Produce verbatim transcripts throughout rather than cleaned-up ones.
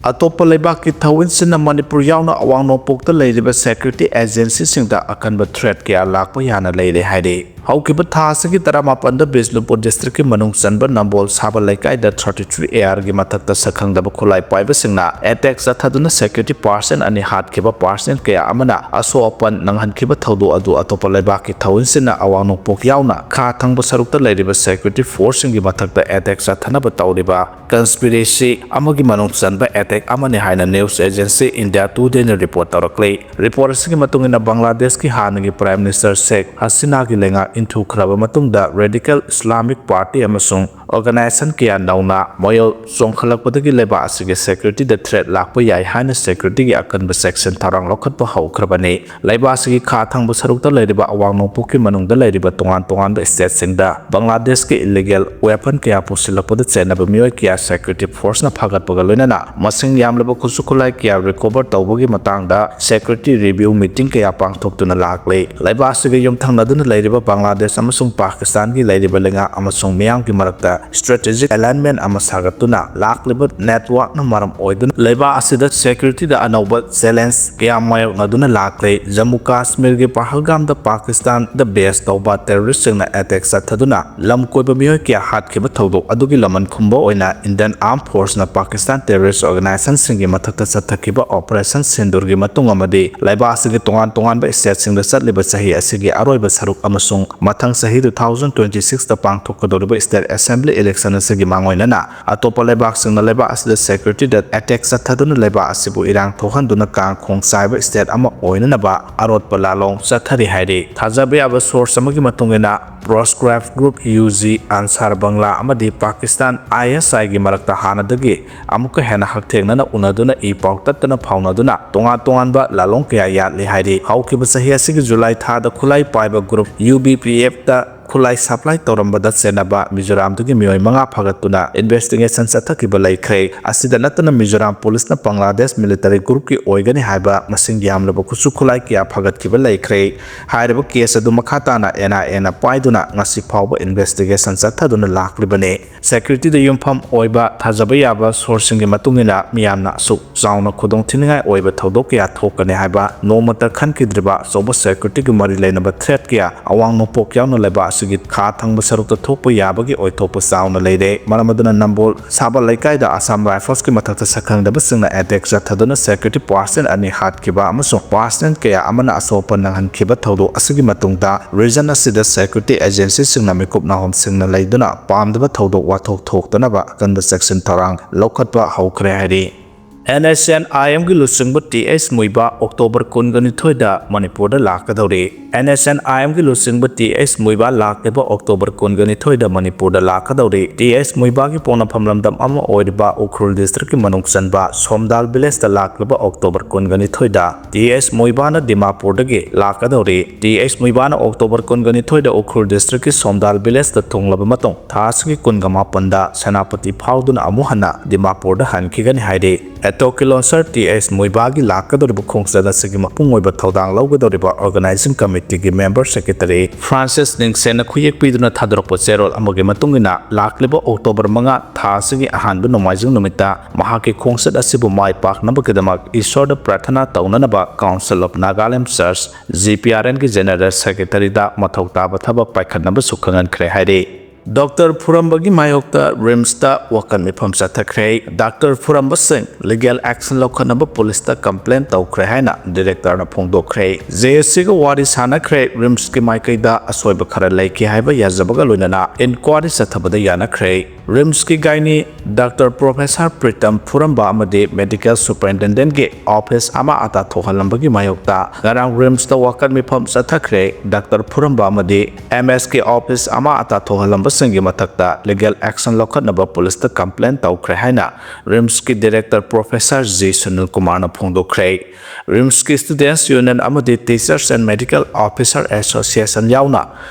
ꯑꯇꯣꯞꯄ ꯂꯩꯕꯥꯛꯀꯤ ꯊꯧꯑꯣꯏꯟꯁꯤꯡꯅ ꯃꯅꯤꯄꯨꯔ ꯌꯥꯎꯅ ꯑꯋꯥꯡ ꯅꯣꯡꯄꯣꯛꯇ ꯂꯩꯔꯤꯕ security agencyꯁꯤꯡꯗ ꯑꯀꯟꯕ threat ꯀꯌꯥ ꯂꯥꯛꯄ ꯌꯥꯅ ꯂꯩꯔꯦ ꯍꯥꯏꯔꯤ꯫ ꯍꯧꯈꯤꯕ ꯊꯥ ꯑꯁꯤꯒꯤ ꯇꯔꯥꯃꯥꯄꯟꯗ ꯕꯤꯁꯅꯨꯄꯨꯔ districtꯀꯤ ꯃꯅꯨꯡ ꯆꯟꯕ ꯅꯝꯕꯣꯜ ꯁꯥꯕ ꯂꯩꯀꯥꯏꯗ thirty three AR ꯒꯤ ꯃꯊꯛꯇ ꯁꯛꯈꯪꯗꯕ ꯈꯨꯠꯂꯥꯏ ꯄꯥꯏꯕꯁꯤꯡꯅ attack ꯆꯠꯊꯗꯨꯅ security personnel ꯑꯅꯤ ꯍꯥꯠꯈꯤꯕ, personnel ꯀꯌꯥ ꯑꯃꯅ ꯑꯁꯣꯛ ꯑꯄꯟ ꯅꯪꯍꯟꯈꯤꯕ ꯊꯧꯗꯣꯛ ꯑꯗꯨ ꯑꯇꯣꯞꯄ ꯂꯩꯕꯥꯛꯀꯤ ꯊꯧꯑꯣꯏꯟꯁꯤꯡꯅ ꯑꯋꯥꯡ ꯅꯣꯡꯄꯣꯛ ꯌꯥꯎꯅ ꯈꯥ ꯊꯪꯕ ꯁꯔꯨꯛꯇ ꯂꯩꯔꯤꯕ security forceꯁꯤꯡꯒꯤ ꯃꯊꯛꯇ attack ꯆꯠꯊꯅꯕ ꯇꯧꯔꯤꯕ conspiracy ꯑꯃꯒꯤ ꯃꯅꯨꯡ ꯆꯟꯕ attack ꯑꯃꯅꯤ ꯍꯥꯏꯅ news agency India Todayꯅ report ꯇꯧꯔꯛꯂꯤ꯫ Report ꯑꯁꯤꯒꯤ ꯃꯇꯨꯡ ꯏꯟꯅ, ꯕꯪꯒ꯭ꯂꯥꯗꯦꯁꯀꯤ ꯍꯥꯟꯅꯒꯤ Prime Minister ꯁꯦꯈ ꯍꯁꯤꯅꯥꯒꯤ ꯂꯩꯉꯥꯛ ꯏꯟꯊꯨꯈ꯭ꯔꯕ ꯃꯇꯨꯡꯗ, radical Islamic Party ꯑꯃꯁꯨꯡ organization ꯀꯌꯥ ꯅꯧꯅ ꯃꯌꯣꯜ ꯆꯣꯡꯈꯠꯂꯛꯄꯗꯒꯤ ꯂꯩꯕꯥꯛ ꯑꯁꯤꯒꯤ securityꯗ threat ꯂꯥꯛꯄ ꯌꯥꯏ ꯍꯥꯏꯅ securityꯒꯤ ꯑꯀꯟꯕ ꯆꯦꯛꯁꯤꯟ ꯊꯧꯔꯥꯡ ꯂꯧꯈꯠꯄ ꯍꯧꯈ꯭ꯔꯕꯅꯤ꯫ ꯂꯩꯕꯥꯛ ꯑꯁꯤꯒꯤ ꯈꯥ ꯊꯪꯕ ꯁꯔꯨꯛꯇ ꯂꯩꯔꯤꯕ ꯑꯋꯥꯡ ꯅꯣꯡꯄꯣꯛꯀꯤ ꯃꯅꯨꯡꯗ ꯂꯩꯔꯤꯕ ꯇꯣꯉꯥꯟ ꯇꯣꯉꯥꯟꯕ stateꯁꯤꯡꯗ ꯕꯪꯒ꯭ꯂꯥꯗꯦꯁꯀꯤ illegal weapon ꯀꯌꯥ ꯄꯨꯁꯤꯜꯂꯛꯄꯗ ꯆꯦꯟꯅꯕ ꯃꯤꯑꯣꯏ ꯀꯌꯥ security forceꯅ ꯐꯥꯒꯠꯄꯒ ꯂꯣꯏꯅꯅ ꯃꯁꯤꯡ ꯌꯥꯝꯂꯕ ꯈꯨꯠꯁꯨ ꯈꯨꯠꯂꯥꯏ ꯀꯌꯥ recover ꯇꯧꯕꯒꯤ ꯃꯇꯥꯡꯗ security review meeting ꯀꯌꯥ ꯄꯥꯡꯊꯣꯛꯇꯨꯅ ꯂꯥꯛꯂꯤ꯫ ꯂꯩꯕꯥꯛ ꯑꯁꯤꯒ ꯌꯨꯝꯊꯪꯅꯗꯨꯅ ꯂꯩꯔꯤꯕ ꯕꯪꯒ꯭ꯂꯥꯗꯦꯁ ꯑꯃꯁꯨꯡ ꯄꯥꯀꯤꯁꯇꯥꯟꯒꯤ ꯂꯩꯔꯤꯕ ꯂꯩꯉꯥꯛ ꯑꯃꯁꯨꯡ ꯃꯤꯌꯥꯝꯒꯤ ꯃꯔꯛꯇ strategic alignment ꯑꯃ ꯁꯥꯒꯠꯇꯨꯅ ꯂꯥꯛꯂꯤꯕ networkꯅ ꯃꯔꯝ ꯑꯣꯏꯗꯨꯅ ꯂꯩꯕꯥꯛ ꯑꯁꯤꯗ securityꯗ ꯑꯅꯧꯕ challenge ꯀꯌꯥ ꯃꯥꯌꯣꯛꯅꯗꯨꯅ ꯂꯥꯛꯂꯤ꯫ ꯖꯝꯃꯨ ꯀꯥꯁꯃꯤꯔꯒꯤ ꯄꯍꯜꯒꯥꯝꯗ ꯄꯥꯀꯤꯁꯇꯥꯟꯗ base ꯇꯧꯕ terroristꯁꯤꯡꯅ attack ꯆꯠꯊꯗꯨꯅ ꯂꯝ ꯀꯣꯏꯕ ꯃꯤꯑꯣꯏ ꯀꯌꯥ ꯍꯥꯠꯈꯤꯕ ꯊꯧꯗꯣꯛ ꯑꯗꯨꯒꯤ ꯂꯃꯟ ꯈꯨꯝꯕ ꯑꯣꯏꯅ Indian Armed Forceꯅ Pakistan terrorist organizationꯁꯤꯡꯒꯤ ꯃꯊꯛꯇ ꯆꯠꯊꯈꯤꯕ Operation Sindoorꯒꯤ ꯃꯇꯨꯡ ꯑꯃꯗꯤ ꯂꯩꯕꯥꯛ ꯑꯁꯤꯒꯤ ꯇꯣꯉꯥꯟ ꯇꯣꯉꯥꯟꯕ stateꯁꯤꯡꯗ ꯆꯠꯂꯤꯕ ꯆꯍꯤ ꯑꯁꯤꯒꯤ ꯑꯔꯣꯏꯕ ꯁꯔꯨꯛ ꯑꯃꯁꯨꯡ ꯃꯊꯪ ꯆꯍꯤ two thousand twenty sixꯇ ꯄꯥꯡꯊꯣꯛꯀꯗꯧꯔꯤꯕ state assembly election ꯑꯁꯤꯒꯤ ꯃꯥꯡꯑꯣꯏꯅꯅ ꯑꯇꯣꯞꯄ ꯂꯩꯕꯥꯛꯁꯤꯡꯅ ꯂꯩꯕꯥꯛ ꯑꯁꯤꯗ securityꯗ attack ꯆꯠꯊꯗꯨꯅ ꯂꯩꯕꯥꯛ ꯑꯁꯤꯕꯨ ꯏꯔꯥꯡ ꯊꯣꯛꯍꯟꯗꯨꯅ ꯀꯥꯡ ꯈꯣꯡ ꯆꯥꯏꯕ state ꯑꯃ ꯑꯣꯏꯅꯅꯕ ꯑꯔꯣꯠꯄ ꯂꯥꯂꯣꯡ ꯆꯠꯊꯔꯤ ꯍꯥꯏꯔꯤ꯫ ꯊꯥꯖꯕ ꯌꯥꯕ source ꯑꯃꯒꯤ ꯃꯇꯨꯡ ꯏꯟꯅ, Proscribed Group UG, Ansar Bangla ꯑꯃꯗꯤ Pakistan ISIꯒꯤ ꯃꯔꯛꯇ ꯍꯥꯟꯅꯗꯒꯤ ꯑꯃꯨꯛꯀ ꯍꯦꯟꯅ ꯍꯛꯊꯦꯡꯅꯅ ꯎꯅꯗꯨꯅ ꯏ ꯄꯥꯎ ꯇꯠꯇꯅ ꯐꯥꯎꯅꯗꯨꯅ ꯇꯣꯉꯥꯟ ꯇꯣꯉꯥꯟꯕ ꯂꯥꯂꯣꯡ ꯀꯌꯥ ꯌꯥꯠꯂꯤ ꯍꯥꯏꯔꯤ꯫ ꯍꯧꯈꯤꯕ ꯆꯍꯤ ꯑꯁꯤꯒꯤ July ꯊꯥꯗ ꯈꯨꯠꯂꯥꯏ ꯄꯥꯏꯕ group UBPFꯇ ꯈꯨꯠꯂꯥꯏ ꯁꯄ꯭ꯂꯥꯏ ꯇꯧꯔꯝꯕꯗ ꯆꯦꯟꯅꯕ ꯃꯤꯖꯣꯔꯥꯝꯗꯒꯤ ꯃꯤꯑꯣꯏ ꯃꯉꯥ ꯐꯥꯒꯠꯇꯨꯅ ꯏꯟꯚꯦꯁꯇꯤꯒꯦꯁꯟ ꯆꯠꯊꯈꯤꯕ ꯂꯩꯈ꯭ꯔꯦ꯫ ꯑꯁꯤꯗ ꯅꯠꯇꯅ ꯃꯤꯖꯣꯔꯥꯝ ꯄꯨꯂꯤꯁꯅ ꯕꯪꯒ꯭ꯂꯥꯗꯦꯁ ꯃꯤꯂꯤꯇꯔꯤ ꯒ꯭ꯔꯨꯞꯀꯤ ꯑꯣꯏꯒꯅꯤ ꯍꯥꯏꯕ ꯃꯁꯤꯡ ꯌꯥꯝꯂꯕ ꯈꯨꯠꯁꯨ ꯈꯨꯠꯂꯥꯏ ꯀꯌꯥ ꯐꯥꯒꯠꯈꯤꯕ ꯂꯩꯈ꯭ꯔꯦ꯫ ꯍꯥꯏꯔꯤꯕ ꯀꯦꯁ ꯑꯗꯨ ꯃꯈꯥ ꯇꯥꯅ ꯑꯦꯟ ꯑꯥꯏ ꯑꯦꯅ ꯄꯥꯏꯗꯨꯅ ꯉꯁꯤ ꯐꯥꯎꯕ ꯏꯟꯚꯦꯁꯇꯤꯒꯦꯁꯟ ꯆꯠꯊꯗꯨꯅ ꯂꯥꯛꯂꯤꯕꯅꯤ꯫ ꯁꯦꯀ꯭ꯌꯨꯔꯤꯇꯤꯗ ꯌꯨꯝꯐꯝ ꯑꯣꯏꯕ ꯊꯥꯖꯕ ꯌꯥꯕ ꯁꯣꯔꯁꯁꯤꯡꯒꯤ ꯃꯇꯨꯡ ꯏꯟꯅ ꯃꯤꯌꯥꯝꯅ ꯑꯁꯨꯛ ꯆꯥꯎꯅ ꯈꯨꯗꯣꯡꯊꯤꯅꯤꯡꯉꯥꯏ ꯑꯣꯏꯕ ꯊꯧꯗꯣꯛ ꯀꯌꯥ ꯊꯣꯛꯀꯅꯤ ꯍꯥꯏꯕ ꯅꯣꯡꯃꯇ ꯈꯟꯈꯤꯗ꯭ꯔꯤꯕ ꯑꯆꯧꯕ ꯁꯦꯀ꯭ꯌꯨꯔꯤꯇꯤꯒꯤ ꯃꯔꯤ ꯂꯩꯅꯕ ꯊ꯭ꯔꯦꯠ ꯀꯌꯥ ꯑꯋꯥꯡ ꯅꯣꯡꯄꯣꯛ ꯌꯥꯎꯅ ꯂꯩꯕꯥꯛ ꯑꯁꯤꯒꯤ ꯈꯥ ꯊꯪꯕ ꯁꯔꯨꯛꯇ ꯊꯣꯛꯄ ꯌꯥꯕꯒꯤ ꯑꯣꯏꯊꯣꯛꯄ ꯆꯥꯎꯅ ꯂꯩꯔꯦ꯫ ꯃꯔꯝ ꯑꯗꯨꯅ ꯅꯝꯕꯣꯜ ꯁꯥꯕ ꯂꯩꯀꯥꯏꯗ ꯑꯁꯥꯝ ꯔꯥꯏꯐꯜꯁꯀꯤ ꯃꯊꯛꯇ ꯁꯛꯈꯪꯗꯕꯁꯤꯡꯅ ꯑꯦꯇꯦꯛ ꯆꯠꯊꯗꯨꯅ ꯁꯦꯀ꯭ꯌꯨꯔꯤꯇꯤ ꯄꯥꯔꯁꯟ ꯑꯅꯤ ꯍꯥꯠꯈꯤꯕ ꯑꯃꯁꯨꯡ ꯄꯥꯔꯁꯟ ꯀꯌꯥ ꯑꯃꯅ ꯑꯁꯣꯛ ꯑꯄꯟ ꯅꯪꯍꯟꯈꯤꯕ ꯊꯧꯗꯣꯛ ꯑꯁꯤꯒꯤ ꯃꯇꯨꯡꯗ ꯔꯤꯖꯟ ꯑꯁꯤꯗ ꯁꯦꯀ꯭ꯌꯨꯔꯤꯇꯤ ꯑꯦꯖꯦꯟꯁꯤꯁꯤꯡꯅ ꯃꯤꯀꯨꯞ ꯅꯥꯍꯣꯝꯁꯤꯡꯅ ꯂꯩꯗꯨꯅ ꯄꯥꯝꯗꯕ ꯊꯧꯗꯣꯛ ꯋꯥꯊꯣꯛ ꯊꯣꯛꯇꯅꯕ ꯑꯀꯟꯕ ꯆꯦꯛꯁꯤꯟ ꯊꯧꯔꯥꯡ ꯂꯧꯈꯠꯄ ꯍꯧꯈ꯭ꯔꯦ ꯍꯥꯏꯔꯤ꯫ ꯑꯦꯟ ꯑꯦꯁ ꯑꯦꯟ ꯑꯥꯏ ꯑꯦꯝꯒꯤ ꯂꯨꯆꯤꯡꯕ ꯇꯤ ꯑꯩꯆ ꯃꯨꯏꯕꯥ ꯑꯣꯛꯇꯣꯕꯔ ꯀꯨꯟꯒ ꯅꯤꯊꯣꯏꯗ ꯃꯅꯤꯄꯨꯔꯗ ꯂꯥꯛꯀꯗꯧꯔꯤ꯫ ꯑꯦꯟ ꯑꯦꯁ ꯑꯦꯟ ꯑꯥꯏ ꯑꯦꯝꯒꯤ ꯂꯨꯆꯤꯡꯕ ꯇꯤ ꯑꯩꯆ ꯃꯨꯏꯕꯥ ꯂꯥꯛꯂꯤꯕ ꯑꯣꯛꯇꯣꯕꯔ ꯀꯨꯟꯒ ꯅꯤꯊꯣꯏꯗ ꯃꯅꯤꯄꯨꯔꯗ ꯂꯥꯛꯀꯗꯧꯔꯤ꯫ ꯇꯤ ꯑꯩꯆ ꯃꯨꯏꯕꯥꯒꯤ ꯄꯣꯛꯅꯐꯝ ꯂꯝꯗꯝ ꯑꯃ ꯑꯣꯏꯔꯤꯕ ꯎꯈ꯭ꯔꯨꯜ ꯗꯤꯁꯇ꯭ꯔꯤꯛꯀꯤ ꯃꯅꯨꯡ ꯆꯟꯕ ꯁꯣꯝꯗꯥꯜ ꯚꯤꯂꯦꯖꯇ ꯂꯥꯛꯂꯤꯕ ꯑꯣꯛꯇꯣꯕꯔ ꯀꯨꯟꯒ ꯅꯤꯊꯣꯏꯗ ꯇꯤ ꯑꯩꯆ ꯃꯨꯏꯕꯥꯅ ꯗꯤꯃꯥꯄꯨꯔꯗꯒꯤ ꯂꯥꯛꯀꯗꯧꯔꯤ꯫ ꯇꯤ ꯑꯩꯆ ꯃꯨꯏꯕꯥꯅ ꯑꯣꯛꯇꯣꯕꯔ ꯀꯨꯟꯒ ꯅꯤꯊꯣꯏꯗ ꯎꯈ꯭ꯔꯨꯜ ꯗꯤꯁꯇ꯭ꯔꯤꯛꯀꯤ ꯁꯣꯝꯗꯥꯜ ꯚꯤꯂꯦꯖꯇ ꯊꯨꯡꯂꯕ ꯃꯇꯨꯡ ꯊꯥ ꯑꯁꯤꯒꯤ ꯀꯨꯟꯒ ꯃꯥꯄꯟꯗ ꯁꯦꯅꯥꯄꯇꯤ ꯐꯥꯎꯗꯨꯅ ꯑꯃꯨꯛ ꯍꯟꯅ ꯗꯤꯃꯥꯄꯨꯔꯗ ꯍꯟꯈꯤꯒꯅꯤ ꯍꯥꯏꯔꯤ꯫ ꯑꯦꯇꯣꯀꯤ ꯂꯣꯟꯁꯔ ꯇꯤ ꯑꯩꯆ ꯃꯨꯏꯕꯥꯒꯤ ꯂꯥꯛꯀꯗꯧꯔꯤꯕ ꯈꯣꯡꯆꯠ ꯑꯁꯤꯒꯤ ꯃꯄꯨꯡ ꯑꯣꯏꯕ ꯊꯧꯗꯥꯡ ꯂꯧꯒꯗꯧꯔꯤꯕ ꯑꯣꯔꯒꯅꯥꯏꯖꯤꯡ ꯀꯃꯤꯇꯤꯒꯤ ꯃꯦꯝꯕꯔ ꯁꯦꯀ꯭ꯔꯦꯇꯔꯤ ꯐ꯭ꯔꯥꯟꯁꯤꯁ ꯅꯤꯡꯁꯦꯟꯅ ꯈꯨꯌꯦꯛ ꯄꯤꯗꯨꯅ ꯊꯥꯗꯣꯔꯛꯄ ꯆꯦꯔꯣꯜ ꯑꯃꯒꯤ ꯃꯇꯨꯡ ꯏꯟꯅ, ꯂꯥꯛꯂꯤꯕ ꯑꯣꯛꯇꯣꯕꯔ ꯃꯉꯥ ꯊꯥ ꯑꯁꯤꯒꯤ ꯑꯍꯥꯟꯕ ꯅꯣꯡꯃꯥꯏꯖꯤꯡ ꯅꯨꯃꯤꯠꯇ ꯃꯍꯥꯛꯀꯤ ꯈꯣꯡꯆꯠ ꯑꯁꯤꯕꯨ ꯃꯥꯏ ꯄꯥꯛꯅꯕꯒꯤꯗꯃꯛ ꯏꯁꯣꯔꯗ ꯄ꯭ꯔꯥꯔꯊꯅꯥ ꯇꯧꯅꯅꯕ Council of Nagaland Church, G P R ꯑꯦꯟꯒꯤ ꯖꯦꯅꯔꯦꯜ ꯁꯦꯀ꯭ꯔꯦꯇꯔꯤꯗ ꯃꯊꯧ ꯇꯥꯕ ꯊꯕꯛ ꯄꯥꯏꯈꯠꯅꯕꯁꯨ ꯈꯪꯍꯟꯈ꯭ꯔꯦ ꯍꯥꯏꯔꯤ꯫ ꯗꯣꯛꯇꯔ ꯐꯨꯔꯝꯕꯒꯤ ꯃꯥꯌꯣꯛꯇ ꯔꯤꯝꯁꯇ ꯋꯥꯀꯠ ꯃꯤꯐꯝ ꯆꯠꯊꯈ꯭ꯔꯦ꯫ ꯗꯥꯛꯇꯔ ꯐꯨꯔꯝꯕ ꯁꯤꯡ ꯂꯤꯒꯦꯜ ꯑꯦꯛꯁꯟ ꯂꯧꯈꯠꯅꯕ ꯄꯨꯂꯤꯁꯇ ꯀꯝꯄ꯭ꯂꯦꯟ ꯇꯧꯈ꯭ꯔꯦ ꯍꯥꯏꯅ ꯗꯤꯔꯦꯛꯇꯔꯅ ꯐꯣꯡꯗꯣꯛꯈ꯭ꯔꯦ꯫ ꯖꯦ ꯑꯦꯁ ꯁꯤꯒ ꯋꯥꯔꯤ ꯁꯥꯟꯅꯈ꯭ꯔꯦ꯫ ꯔꯤꯝꯁꯀꯤ ꯃꯥꯏꯀꯩꯗ ꯑꯁꯣꯏꯕ ꯈꯔ ꯂꯩꯈꯤ ꯍꯥꯏꯕ ꯌꯥꯖꯕꯒ ꯂꯣꯏꯅꯅ ꯏꯟꯀ꯭ꯋꯥꯔꯤ ꯆꯠꯊꯕꯗ ꯌꯥꯅꯈ꯭ꯔꯦ꯫ ꯔꯤꯝꯁꯀꯤ ꯒꯥꯏꯅꯤ ꯗꯥꯛꯇꯔ ꯄ꯭ꯔꯣꯐꯦꯁꯔ ꯄ꯭ꯔꯤꯇꯝ ꯐꯨꯔꯝꯕ ꯑꯃꯗꯤ ꯃꯦꯗꯤꯀꯦꯜ ꯁꯨꯄꯔꯤꯟꯇꯦꯟꯗꯦꯟꯠꯀꯤ ꯑꯣꯐꯤꯁ ꯑꯃ ꯑꯇꯥ ꯊꯣꯛꯍꯜꯂꯝꯕꯒꯤ ꯃꯥꯌꯣꯛꯇ ꯉꯔꯥꯡ ꯔꯤꯝꯁꯇ ꯋꯥꯀꯠ ꯃꯤꯐꯝ ꯆꯠꯊꯈ꯭ꯔꯦ꯫ ꯗꯥꯛꯇꯔ ꯐꯨꯔꯝꯕ ꯑꯃꯗꯤ ꯑꯦꯝ ꯑꯦꯁꯀꯤ ꯑꯣꯐꯤꯁ ꯑꯃ ꯑꯇꯥ ꯊꯣꯛꯍꯜꯂꯝꯕꯁꯤꯡꯒꯤ ꯃꯊꯛꯇ ꯂꯤꯒꯦꯜ ꯑꯦꯛꯁꯟ ꯂꯧꯈꯠꯅꯕ ꯄꯨꯂꯤꯁꯇ ꯀꯝꯄ꯭ꯂꯦꯟ ꯇꯧꯈ꯭ꯔꯦ ꯍꯥꯏꯅ ꯔꯤꯝꯁꯀꯤ ꯗꯤꯔꯦꯛꯇꯔ ꯄ꯭ꯔꯣꯐꯦꯁꯔ ꯖꯤ ꯁꯨꯅꯤꯜ ꯀꯨꯃꯥꯔꯅ ꯐꯣꯡꯗꯣꯛꯈ꯭ꯔꯦ꯫ ꯔꯤꯝꯁꯀꯤ ꯁ꯭ꯇꯨꯗꯦꯟꯠꯁ ꯌꯨꯅꯤꯌꯟ ꯑꯃꯗꯤ teachers and medical officer association ꯌꯥꯎꯅ